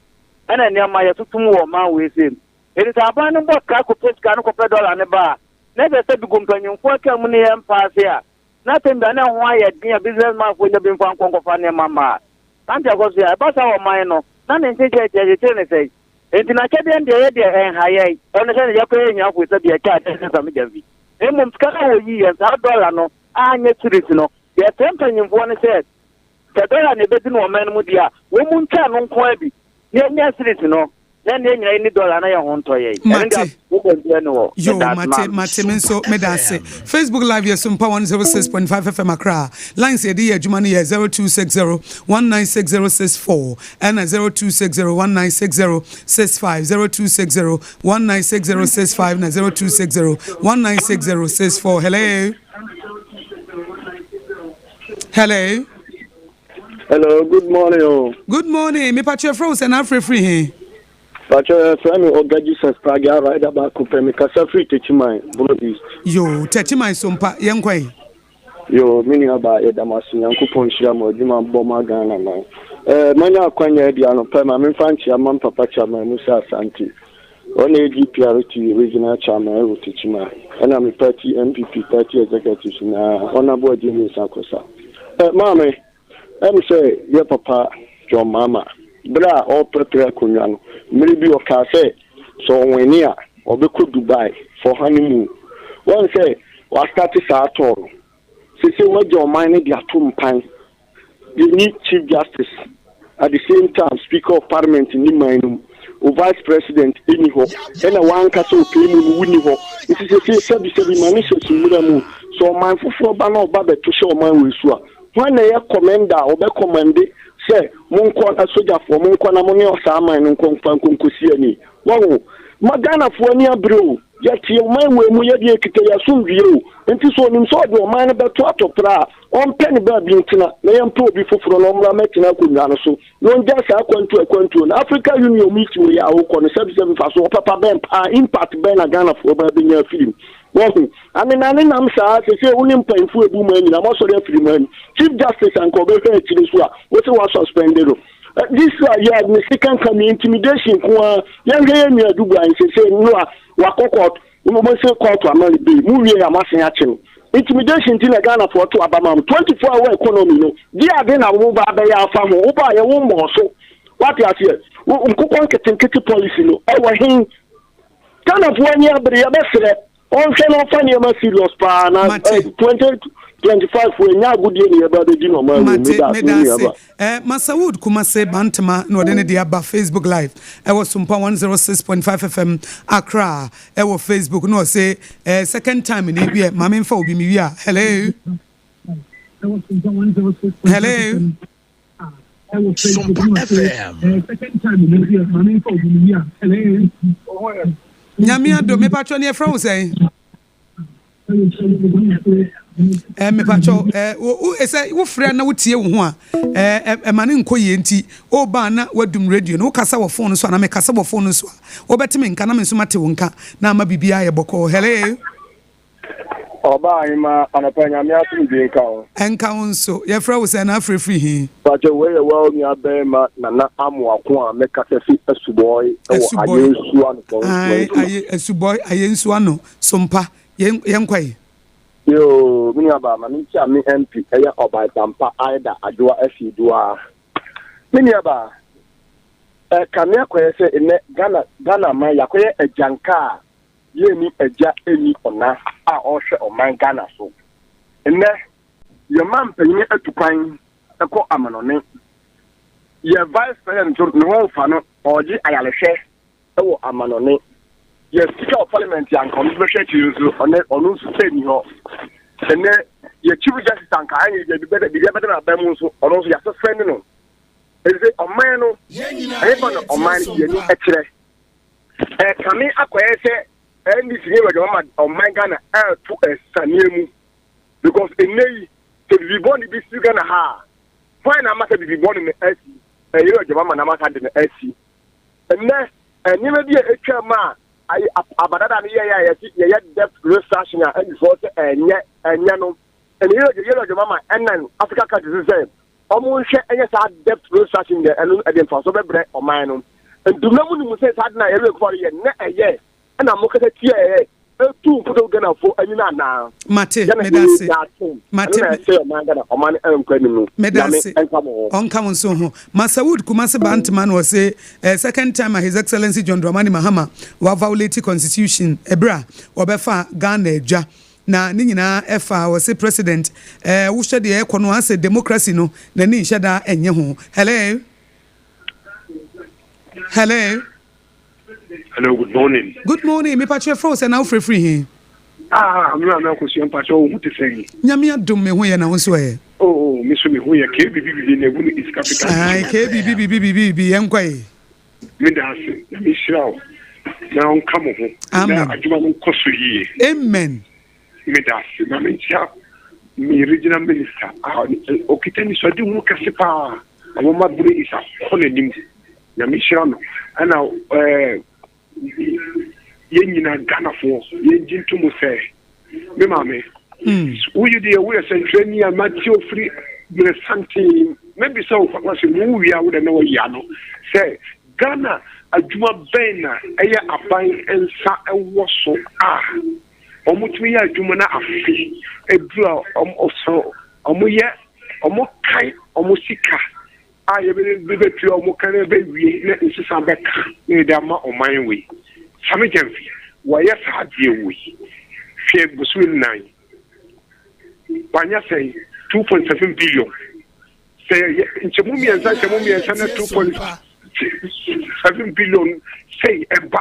ɛna nneɛma yɛtoto mu wɔ ɔman wei sei mu. Enti sɛ aban no bɔ ka kɔpɛ sika no kɔpɛ dɔla no ba a, na ɛsɛ sɛ bi gu mpanyimfoɔ kaa mu ne yɛn mpa ase a, na asɛm bi a na ɛho ayɛ den a business man foɔ nya bi mfa nkɔ nkɔfa nneɛma mma a. Ante akɔ so a, ɛba saa wɔ ɔman no, na ne nkyekyɛe kyerɛ kyekyere ne sɛn? Enti n'akyɛdeɛ no deɛ ɛyɛ deɛ ɛnha yɛn, ɛno sɛ yɛkɔ yɛ ahiafoɔ sɛ deɛ ɛkyɛ adeɛ sɛ Sammy Gyamfi. Mmom sika no a wɔyii yɛn, saa dɔla no a anyɛ cedis no, deɛ ɛsrɛ mpanyimfoɔ ne sɛ, sɛ dɔla na ɛbɛdi no wɔ ɔman no mu deɛ a, wɔn ntwa ɛno nko ara bi na yɛnya cedis no. Na nneɛ nyina yɛnni dɔla na yɛn ho ntɔ yɛn. Ɛno deɛ Mate. wo kwantua ni hɔ. Yoo Meda ase mate maame. mate me nso meda ase. Facebook live yɛ Sumpa 106.5 FM Accra. Lines yɛde yɛ adwuma no yɛ 0260 196064 ɛna 0260 196065 0260 196065 na 0260 196064. Hello. Hello. Hello, good morning. Oh. Good morning. Me pakyɛ frɛ wo sɛ na afrɛ firi he? Pakyɛ frɛ me Oga Jesus Pragya rider baako pɛ me kasa firi Techiman, Bono East. Yo, Techiman so mpa yɛnkɔ yi. Yo, me nua baa yɛda mo ase Nyankopɔn nhyira mo adwuma bɔ ma Ghana man. Eh, manya akwanya adi anɔpa ma memfa nkyea ma papa chairman Musa Asante. Ɔna yɛ GPRT regional chairman ɛwɔ Techiman. Ɛna me party NPP party executives nyinaa Honorable Agye Mensah Kosa. Eh, maame, ɛm sɛ yɛ papa John Mahama bere a ɔreprɛprɛ akonnwa no, mmere bi ɔkaa sɛ sɛ ɔwene a ɔbɛkɔ Dubai for honeymoon. Wɔn sɛ wastate saa tour no. Sese wagya ɔman no de ato mpan. Yɛnni Chief Justice, at the same time Speaker of Parliament nni man no mu, wo Vice President nni hɔ, ɛna w'ankasa ɔpɛ mu no wonni hɔ. Nti sese sɛbi sɛbi ma ne hyɛ sumina mu. Sɛ ɔman foforɔ ba na ɔba bɛto hyɛ ɔman wei so a, hwan na ɛyɛ commander a ɔbɛ commande sɛ monkɔ na sogyafoɔ monkɔ na mo ne saa man no nkɔ mfa nkɔ nkɔsi ani? Wahu? Ma Ghanafoɔ ani abere o. Yɛte ɔman wei mu, yɛdeɛ yɛkita yɛn asomdwoeɛ o. Nti sɛ ɔnim sɛ ɔde ɔman no bɛto atɔprɛ a, ɔmpɛ ne baabi ntena na yɛmpɛ obi foforɔ na ɔmmra mmɛtena akonnwa no so na ɔngyae saa akwantuo akwantuo no. Africa Union meeting wei a wokɔ no, sɛbisɛbi mfasoɔ papa bɛn paa, impact bɛn na Ghanafoɔ ba bɛnya afiri mu? Wahu? Anenanenam saa, seesei wo ne mpanyimfoɔ a ɛbu man nyinaa moasɔre afiri man mu. Chief Justice anka ɔbɛhwɛ akyire so a, wose woasuspɛnde no. This year ne sika nka ne intimidation nko ara. Yɛnhwɛ yɛn nua Adu Boahen seesei no a wakɔ court, mo se court ama no bail, mo wie a moasen akye no. Intimidation nti na Ghanafoɔ to aba ma mo. 24 hour economy no, deɛ ade na wo ba abɛyɛ afa ho, wo baayɛ wo mmɔɔ so. Wate aseɛ? Wo nkokɔ nketenkete policy no, ɛwɔ he? Ghanafoɔ ani abere, yɛbɛsrɛ. Ɔnhwɛ na ɔmfa nneɛma serious paa na Mate. 20 25 foɔ ɛnyɛ agodie ne yɛba bɛdi no ɔman wei Mate, meda ase meda me ase. nuaba. Eh, Masawood Kumase Bantama na ɔde ne deɛ aba Facebook Live ɛwɔ Sumpa 106.5 FM Accra ɛwɔ Facebook na ɔse eh, second time ni wiɛ maame nfa obi mi wie a hello hello. Sumpa FM. Nyame adom mepatwɔ ne yɛfrɛ wo sɛn? Eh, mepatwɔ eh, wo, wo, eh, sɛ wofrɛ na wotie wo ho a eh, eh, ɛma ne nkɔ yie nti woba a na wadum radio no wokasa wɔ phone so anaa mekasa wɔ phone so a wobɛte me nka na me nso mate wo nka na ama biribiara ayɛ bɔkɔɔ hello. Ɔbaa ahema anɔpa nyame asomdwe nka wo. Ɛnka wo nso. Yɛfrɛ wo sɛn na afrɛ firi he? Pakyɛ wei yɛ woa onua bɛɛma Nana Amoako a me kasa fi Asubɔe wɔ Asubɔe. Ayensu ano Ae, Kɔnsuanti. aye, Asubɔe, Ayensu ano, Sompa. Yɛn, yɛnkɔ yi. Yoo, me nua baa ma me nkyia me MP ɛyɛ Ɔbaetampa Aida Adwoa Asiiduaa. Me nua baa, ɛkame akɔyɛ sɛ nnɛ Ghana, Ghana man yɛakɔyɛ agyanka a Yɛnni agya nni ɔna a ɔrehwɛ ɔman Ghana so. Nnɛ, yɛn manpanyin atu kwan kɔ amanɔne. Yɛn Vice President nso, ne ho mfa no, ɔregye ayarehwɛ wɔ amanɔne. Yɛn Speaker of Parliament a anka ɔno nso bɛhwɛ akyiri nso, ɔnɛ ɔno nso nni hɔ. Nnɛ, yɛn Chief Justice anka ɛnyɛ biribi biribi abɛda n'aban mu nso, ɔno nso yɛasesɛn no. Ɛsɛ ɔman no, ɛhefa na ɔman no yɛn ani kyerɛ? Ɛrekame akɔyɛ sɛ NDC ne Wɛdwama ma ɔman Ghana ɛreto ɛsaneɛ mu because ɛnnɛ yi sɛ biribi bɔne bi si Ghana ha a hwan na ama sɛ biribi bɔne no asi? Ɛyɛ Wɛdwama ma na ama saa de no asi. Ɛnnɛ nneɛma bi a atwa mu a abadada no yɛyɛ a yɛsi yɛyɛ debt restructuring a ɛndifoɔ sɛ ɛnyɛ ɛnyɛ no ɛnna yɛ Wɛdwama ma ɛnan Africa countries sɛ Ɔmo nhwɛ nyɛ saa debt restructuring deɛ ɛno ɛde mfasoɔ bɛbrɛ ɔman no. Nti na mo nim sɛ saa de na Yɛrɛ Kufuor yɛ na ɛyɛ ɛna mo kasa tia ɛyɛ etu mfoto Ghana fo ani no anaa? Mate, Ghana meda yɛ ase. nyaatwom. Mate, Ɛno na ɛsɛe ɔman Ghana, ɔman no ɛnkɔ anim no. Meda Nyame ase. ɛnka mo ho. Ɔnka wo nso ho. Masawood Kumasi Bantama na ɔse eh, second time a His Excellency John Dramani Mahama wa violate constitution ɛberɛ a ɔbɛfaa Ghana adwa Na ne nyinaa ɛfa ɔse president eh wohwɛ deɛ ɛkɔ no asɛ democracy no n'ani nhyɛ da nnye ho hello hello. Hello good morning. Good morning mepakyɛ yɛfrɛ wo sɛn na wofrɛ firi he? Ah me maame akosua mpakyɛ wo ho te sɛn? Nyame adom me ho yɛ na wo nso ɛ? Oh me so me ho yɛ KBBBB na ɛgu no East Capital. Ae KBBBBBB yɛnkɔ e. Meda ase. Nyame nhyira wo na ɔnka mo ho na adwuma no nkɔ so yie. Amen. Meda ase. Ma menkyia me regional minister a ɔkita anisoadehunu kɛse paa a wɔma Bere East akɔ n'anim. Nyame nhyira no. Ɛna ɛɛ yɛn nyinaa Ghanafoɔ yɛngye nto mu sɛ me maame woyi deɛ woyɛ sɛntwerɛni a mate ofiri berɛ santen mɛbisa wo papa sɛ wo wie a wodɛ na wayi ano sɛ Ghana adwuma bɛn na ɛyɛ aban nsa wɔ so a wɔtumi yɛ adwuma no afe aduru a wɔyɛ wɔkan wɔn sika a yɛbɛtua wɔn ka no bɛwie na nsesa bɛka na yɛde ama ɔman wei. Same Gyamfi, wayɛ saa adeɛ wei. Hwɛ bosome nnan. Wanya sɛn? 2.7 billion. Sɛ yɛ nkyɛmu mmiɛnsa nkyɛmu mmiɛnsa na 2.7 billion sɛi ɛba a,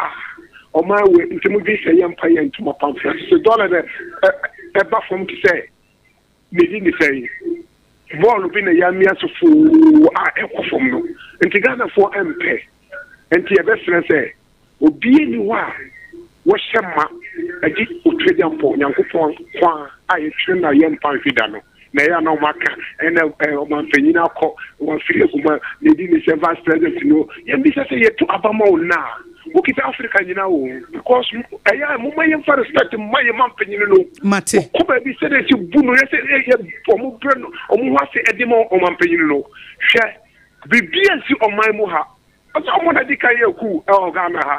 ɔman wei nti mo dwen sɛ yɛmfa yɛn ntoma pamfra sɛ dɔla na ɛba fam te sɛ Medi ne sɛn? Bɔɔlo bi na yɛamia so foo a ɛkɔ fam no nti Ghanafoɔ mpɛ. Nti yɛbɛsrɛ sɛ obiara nni hɔ a wɔhyɛ ma ɛgye Otweagyampɔn Nyankopɔn nko a yɛtwere no a yɛmfa nhwe da no. Na ɛyɛ a na wɔaka ɛna ɔmanpanyin akɔ wafiri aguma na ɛdi ne sɛ vice president no. Yɛmmisa sɛ yɛto aba ma wo nnɛ a wokita Africa nyinaa o because ɛyɛ a momma yɛmfa respect mma yɛn mampanyin no. Mate. Wɔkɔ baabi sɛdeɛ ɛsi bu no yɛ sɛ yɛ wɔn brɛ no wɔn ho ase ɛde ma ɔmampanyin no. Hwɛ biribi ansi ɔman mu ha. Ɔsɛ wɔn na di kan yɛ ku ɛwɔ Ghana ha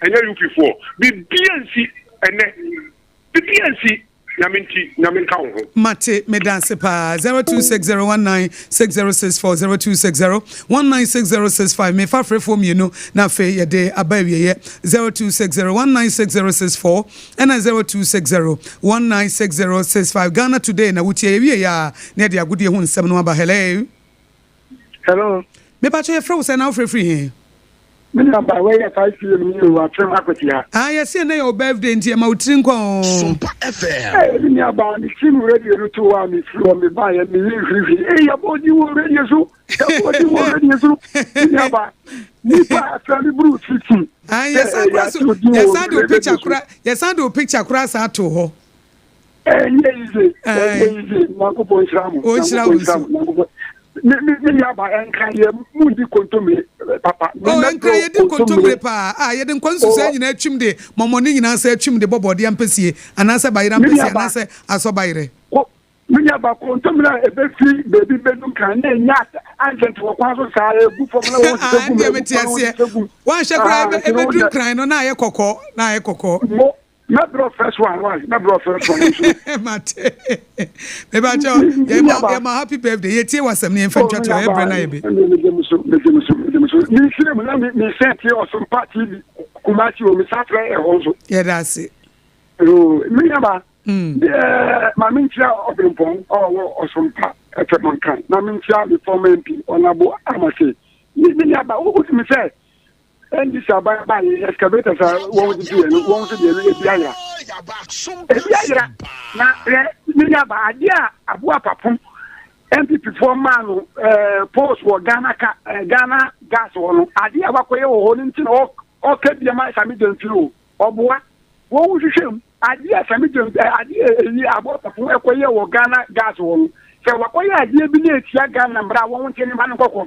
ɛnyɛ UP foɔ. Biribi ansi ɛnɛ. Biribi ansi. Nyame nti, Nyame nka wo ho. Mate, medaase paa. 0260196064, 0260196065. Mefa afrɛfoɔ mmienu na afei yɛde aba awieɛ. 0260196064 ɛna 0260196065. Ghana Today na wotie. Yɛwie yɛ a na yɛde agodie ho nsɛm no aba. Hello. Hello. Mepakyɛ, yɛfrɛ wo sɛ na wofrɛ firi he? Me nua ba, wɔyɛ 5 pm ni o, atwem akɔtia. Ah, yɛse ɛnɛ yɛ wo birthday nti ɛma wo tiri nkwa o. Sompa FM. Ee, me nua ba, me ti mu radio no to hɔ a mefiri hɔ mebaeɛ meyɛ hwirihwiri. Ee, yɛbɔ din wɔ radio so, yɛbɔ din wɔ radio so. Me nua ba, nipa afra me buru 50. Ah, yɛsan kora so, yɛsan de wo picture kora, yɛsan de wo picture kora saa to hɔ. Ɛnyɛ easy, ɛnyɛ easy. Nyankopɔn nhyira mo. Ɔnhyira wo nso. Nyankopɔn. Me nua ba, ɛnka yɛ mu ndi kontomire papa. Oh, ɛnkra yɛdi kontomire paa. Ah, yɛde nkwa nsusuɛ nyinaa atwim de mɔmɔne nyinaa sɛ atwim de bɔ bɔɔde ampesie anaasɛ bayerɛ ampesie anaasɛ asɔ bayerɛ. Me nua ba, kontomire a ɛbɛfiri baabi bɛdu Nkran na ɛnya accident wɔ kwan so saa, ɛgu fam na wɔn sisɛ gum. Ɛndeɛ mete aseɛ. Woanhwɛ koraa ɛbɛduru Nkran no na ayɛ kɔkɔɔ, na ayɛ kɔkɔɔ. Mo mɛbrɛ first one why mɛbrɛ first one nso. Mate. Mebakyɛ yɛma yɛma happy birthday. Yɛtie w'asɛm no, yɛmfa ntwa to ɛyɛ brɛ na yɛ bi. Megye mo so, megye mo so, megye mo so. Menhyira mu na mesɛn tie Ɔsompa TV Kumasi o, mesa frɛ ɛhɔ nso. Yɛda ase. Me nua ba, ma menkyia Ɔberempɔn a ɔwɔ Ɔsompa FM Nkran na menkyia me former MP Ɔnabo Amase. Me nua ba, wotumi sɛ NDC aban ba yɛ excavators a wɔn tete yɛ no, wɔn nso deɛ no ebi ayera. Ebi ayera na hwɛ, me nua ba, adeɛ a aboa papo NPP foɔ maa no post wɔ Ghana ka Ghana Gas hɔ no, adeɛ a wakɔyɛ wɔ hɔ no nti na ɔka bi ama Sammy Gyamfi o, ɔboa wɔn hwehwɛ mu adeɛ a Sammy Gyamfi adeɛ a eyi aboa papo ɛkɔyɛ wɔ Ghana Gas hɔ no, sɛ wakɔyɛ adeɛ bi na etia Ghana mmara a, wɔn nkyɛn ne ma no nkɔkɔ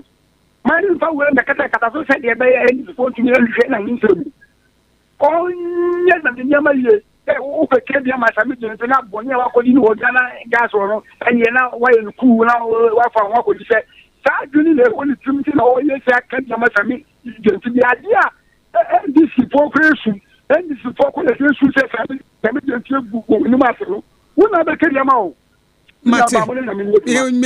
ma ne nfa wei mbɛkatakata so sɛdeɛ ɛbɛyɛ NDC foɔ ntumi nhwehwɛ na ne nsɛm mu ɔnyɛ na ne nneɛma yie. Sɛ wokɛkɛ bi ama Sammy Gyamfi na bɔne a wakɔdi no wɔ Ghana Gas hɔ no, ɛneɛ na wayɛ no kuu na wafa ho akɔdi sɛ saa adwene na ɛwɔ ne tirim nti na ɔyɛ sɛ aka bi ama Sammy Gyamfi bi adeɛ a NDC foɔ kora esu, NDC foɔ kora esu sɛ Sammy Gyamfi egu wɔn anim ase no, wo na bɛka bi ama wo. Mate. Me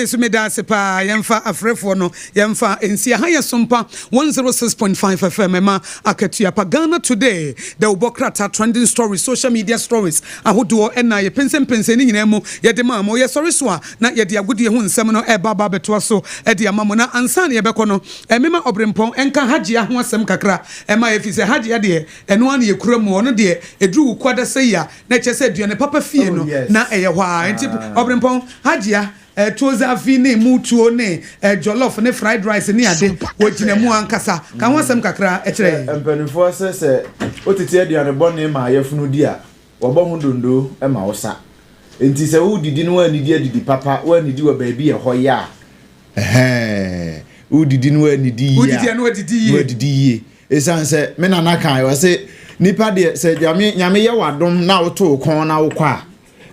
nso meda ase paa. Yɛmfa afrɛfoɔ no, yɛmfa nsi aha. Yɛ Sompa 106.5 FM, ɛma akatua pa. Ghana Today, dawubɔ krataa, trending stories, social media stories ahodoɔ ɛna yɛpɛnsɛmpɛnsɛn ne nyinaa mu yɛde maa mo. Yɛsɔre so a na yɛde agodie ho nsɛm no ɛba aba abɛtoa so ɛde ama mo. Na ansa na yɛbɛkɔ no, ɛmema Ɔberempɔn ɛnka Hajia ho asɛm kakra ɛma yɛfi sɛ Hajia deɛ ɛno ara na yɛkura mu. Ɔno deɛ ɛduru wo kuadasa yi a na ɛkyerɛ sɛ aduane papa fie no na ɛyɛ hɔ ara. Enti Ɔberempɔn, Hajia, tuo zafi ne mu tuo ne jollof ne fried rice ne ade, wɔgyina mu ankasa. Ka ho asɛm kakra kyerɛ Sɛ yɛn. mpanimfoɔ sɛ sɛ wotete aduane bɔne ma ayafunu di a, wɔbɔ ho dondoo ma wo sa. Enti sɛ woredidi na woannidi adidi papa, woannidi wɔ baabi a ɛhɔ yɛ a, Ɛhɛɛ, wodidi na woannidi yie a. Wodidi a na woadidi yie. Na woadidi yie. Esiane sɛ me nana kae, ɔse nipa deɛ sɛ Nyame Nyame yɛ w'adom na woto wo kɔn na wokɔ a,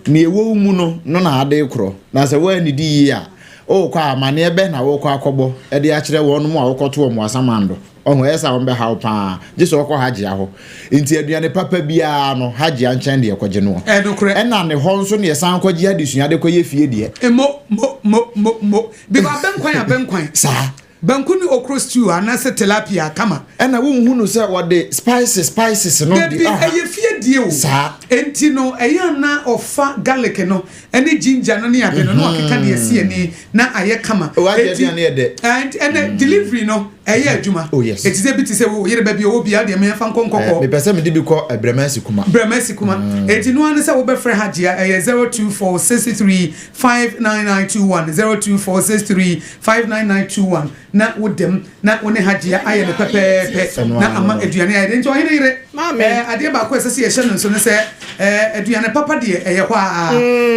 nea ɛwɔ wo mu no no na ade rekorɔ. Na sɛ woannidi yie a, worekɔ a amaneɛ bɛn na worekɔ akɔbɔ de akyerɛ wɔnom a wokɔto wɔn wɔ asamando? Ɔho, ɛyɛ sɛ wɔbɛha wo paa, gye sɛ ɔkɔ Hajia hɔ. Nti aduane papa biara no, Hajia nkyɛn deɛ kɔgye noɔ. Ɛnokorɛ. Ɛna ne hɔ nso na yɛsan kɔgye adesua de kɔyɛ fie deɛ. Mo, mo, mo, mo, mo. Because abɛnkwan abɛnkwan. Saa. Banku ne okro stew anaasɛ tilapia kama. Ɛna wonhu no sɛ wɔde spices spices no Dabi, de aha. ɛyɛ fie die o. Saa. Enti no, ɛyɛ a na ɔfa garlic no ne ginger no ne ade no na wakeka de asi ani na ayɛ kama. Oh, agye Enti, aduane yɛ dɛ. ɛɛ, nti ɛnɛ delivery no ɛyɛ adwuma. Oh, yes. Eti sɛ ebi te sɛ wo yere ba bi ɔwɔ bi a, wodeɛ ma yɛmfa nkɔ nkɔkɔɔ. Mepɛ sɛ mede bi kɔ Brɛmasi Kuma. Brɛmasi Kuma. Enti no ara ne sɛ wobɛfrɛ Hajia, ɛyɛ 02463 59921, 02463 59921, na wo dam na wo ne Hajia ayɛ no pɛpɛɛpɛ na ama aduane ayɛ dɛ. Nti ɔhene yere, eh, adeɛ baako a ɛsɛ sɛ yɛhyɛ no nso ne sɛ, eh, aduane papa deɛ ɛyɛ hɔ a,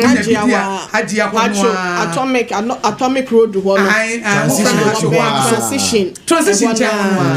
wonya bi di a, Hajia hɔ no ara. Atomic, Atomic Road hɔ no. Ae, ah, mofrɛ no Hajia hɔ ara. Transition. Transition nkyɛn hɔ no ara.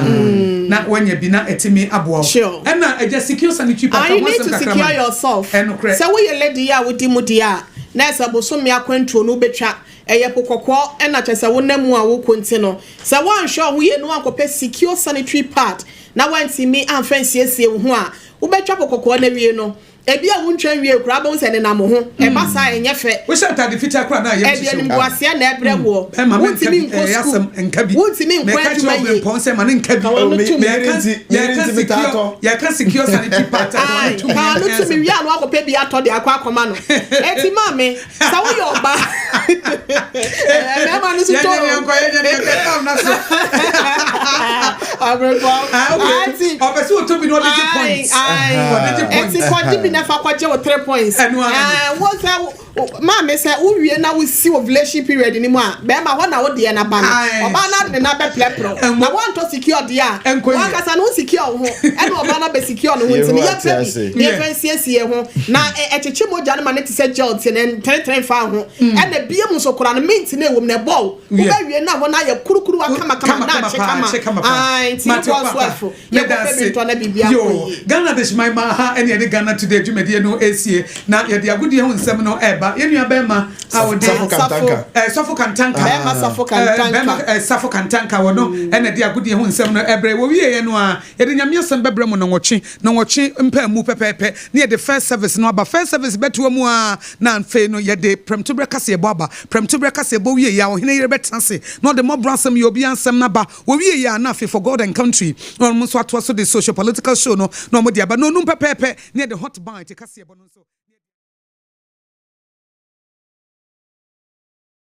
Na woanya bi na ɛtumi aboa wo. Ɛna agya secure sanitary pad, ka You ho need asɛm to kakra secure ma me. yourself. Ɛnokorɛ. Sɛ woyɛ lady yi a wodi mu deɛ a, na ɛsɛ bosome akwantuo no wobɛtwa. Ɛyɛ po kɔkɔɔ na kyerɛ sɛ wonam mu a wokɔ nti no, sɛ woanhwɛ wo ho yie na woankɔpɛ secure sanitary pad na woantumi amfa ansiesie wo ho a, wobɛtwa po kɔkɔɔ no awie no. Ebi a wontwa nwie koraa wobɛhu sɛ ɛnenam wo ho. Ɛba saa a ɛnyɛ fɛ. Wohyɛ ntade fitaa koraa na ayam Ɛde hyehyɛ wo. animguaseɛ na ɛbrɛ woɔ. Bɛrima menka Wontumi bi, nkɔ ɛyɛ sukuu. asɛm, nka bi. Wontumi nkɔ Meka kyerɛ adwuma yie. ɔbrempɔn sɛ ma no nka bi. Ka w'ano Me tom. me yere Yɛka nti me yere yɛka nti metaa secure tɔ. yɛka secure sanitary pad a, ka w'ano Ae, tom ka yɛnka w'ano tom asɛm. wie a na woakɔpɛ bi atɔ de akɔ akɔma no. Enti maame, sɛ woyɛ ɔbaa mmarima no nso tɔ Yɛnyɛ ne yɛnkɔ yɛnyɛ ne yɛnkɔ tam na so. Abrempɔn. Ah, okay. Enti Ɔpɛ sɛ ɔtɔ bi na ɔde gye points. Ɔde gye points. Enti kɔgye bi na fa kɔgye wo 3 points. Ɛno ara no. Ɛɛ, wo sɛ maame sɛ wowie na wosi ovulation period no mu a, bɛrima hɔ na wo deɛ no aba no. Ɔbaa no ade ne nan bɛprɛprɛ na woantɔ secure deɛ a, wankasa no wo secure wo ho ɛna ɔbaa no abɛ secure ne ho nti no yɛmpɛ bi na yɛmfa nsiesie yɛn ho na ɛkyekye mogya no ma no te sɛ gel nti no ɛntenetene mfa ho ɛna bie mu nso koraa no mint no ɛwɔ mu no ɛbɔ wo wobɛwie na hɔ no ayɛ kurukuruwa kamakama na akye kama ae nti ne boɔ nso ɛfo. Meda ase. Yoo, Ghana Adehyeman ma ha ɛne yɛde Ghana Today dwumadie no resie, na yɛde agodie ho nsɛm no reba. Yɛn nua bɛrima a ɔde Safo Kantanka. Eh, Safo Kantanka. Bɛrima Safo Kantanka. Bɛrima eh, Safo Kantanka wɔ no ɛna ɛde agodie ho nsɛm no ɛbrɛ. Wɔwieɛ no a, yɛde Nyame asɛm bɛbrɛ mo nnɔnwɔtwe, nnɔnwɔtwe mpaamu pɛpɛɛpɛ, na yɛde first service no aba. First service bɛtoa mu ara, na afei no yɛde prɛmtoberɛ kaseɛbɔ aba. Prɛmtoberɛ kaseɛbɔ wieɛ a, ɔhene yere bɛtena ase na ɔde mmɔborɔ asɛm yɛ obiara nsɛm no aba. Wɔwiei a na afei For God and Country na wɔn nso atoa so de socio-political show no na wɔde aba. Nnɔnnum pɛpɛɛpɛ na yɛde Hot Bite kaseɛbɔ no nso.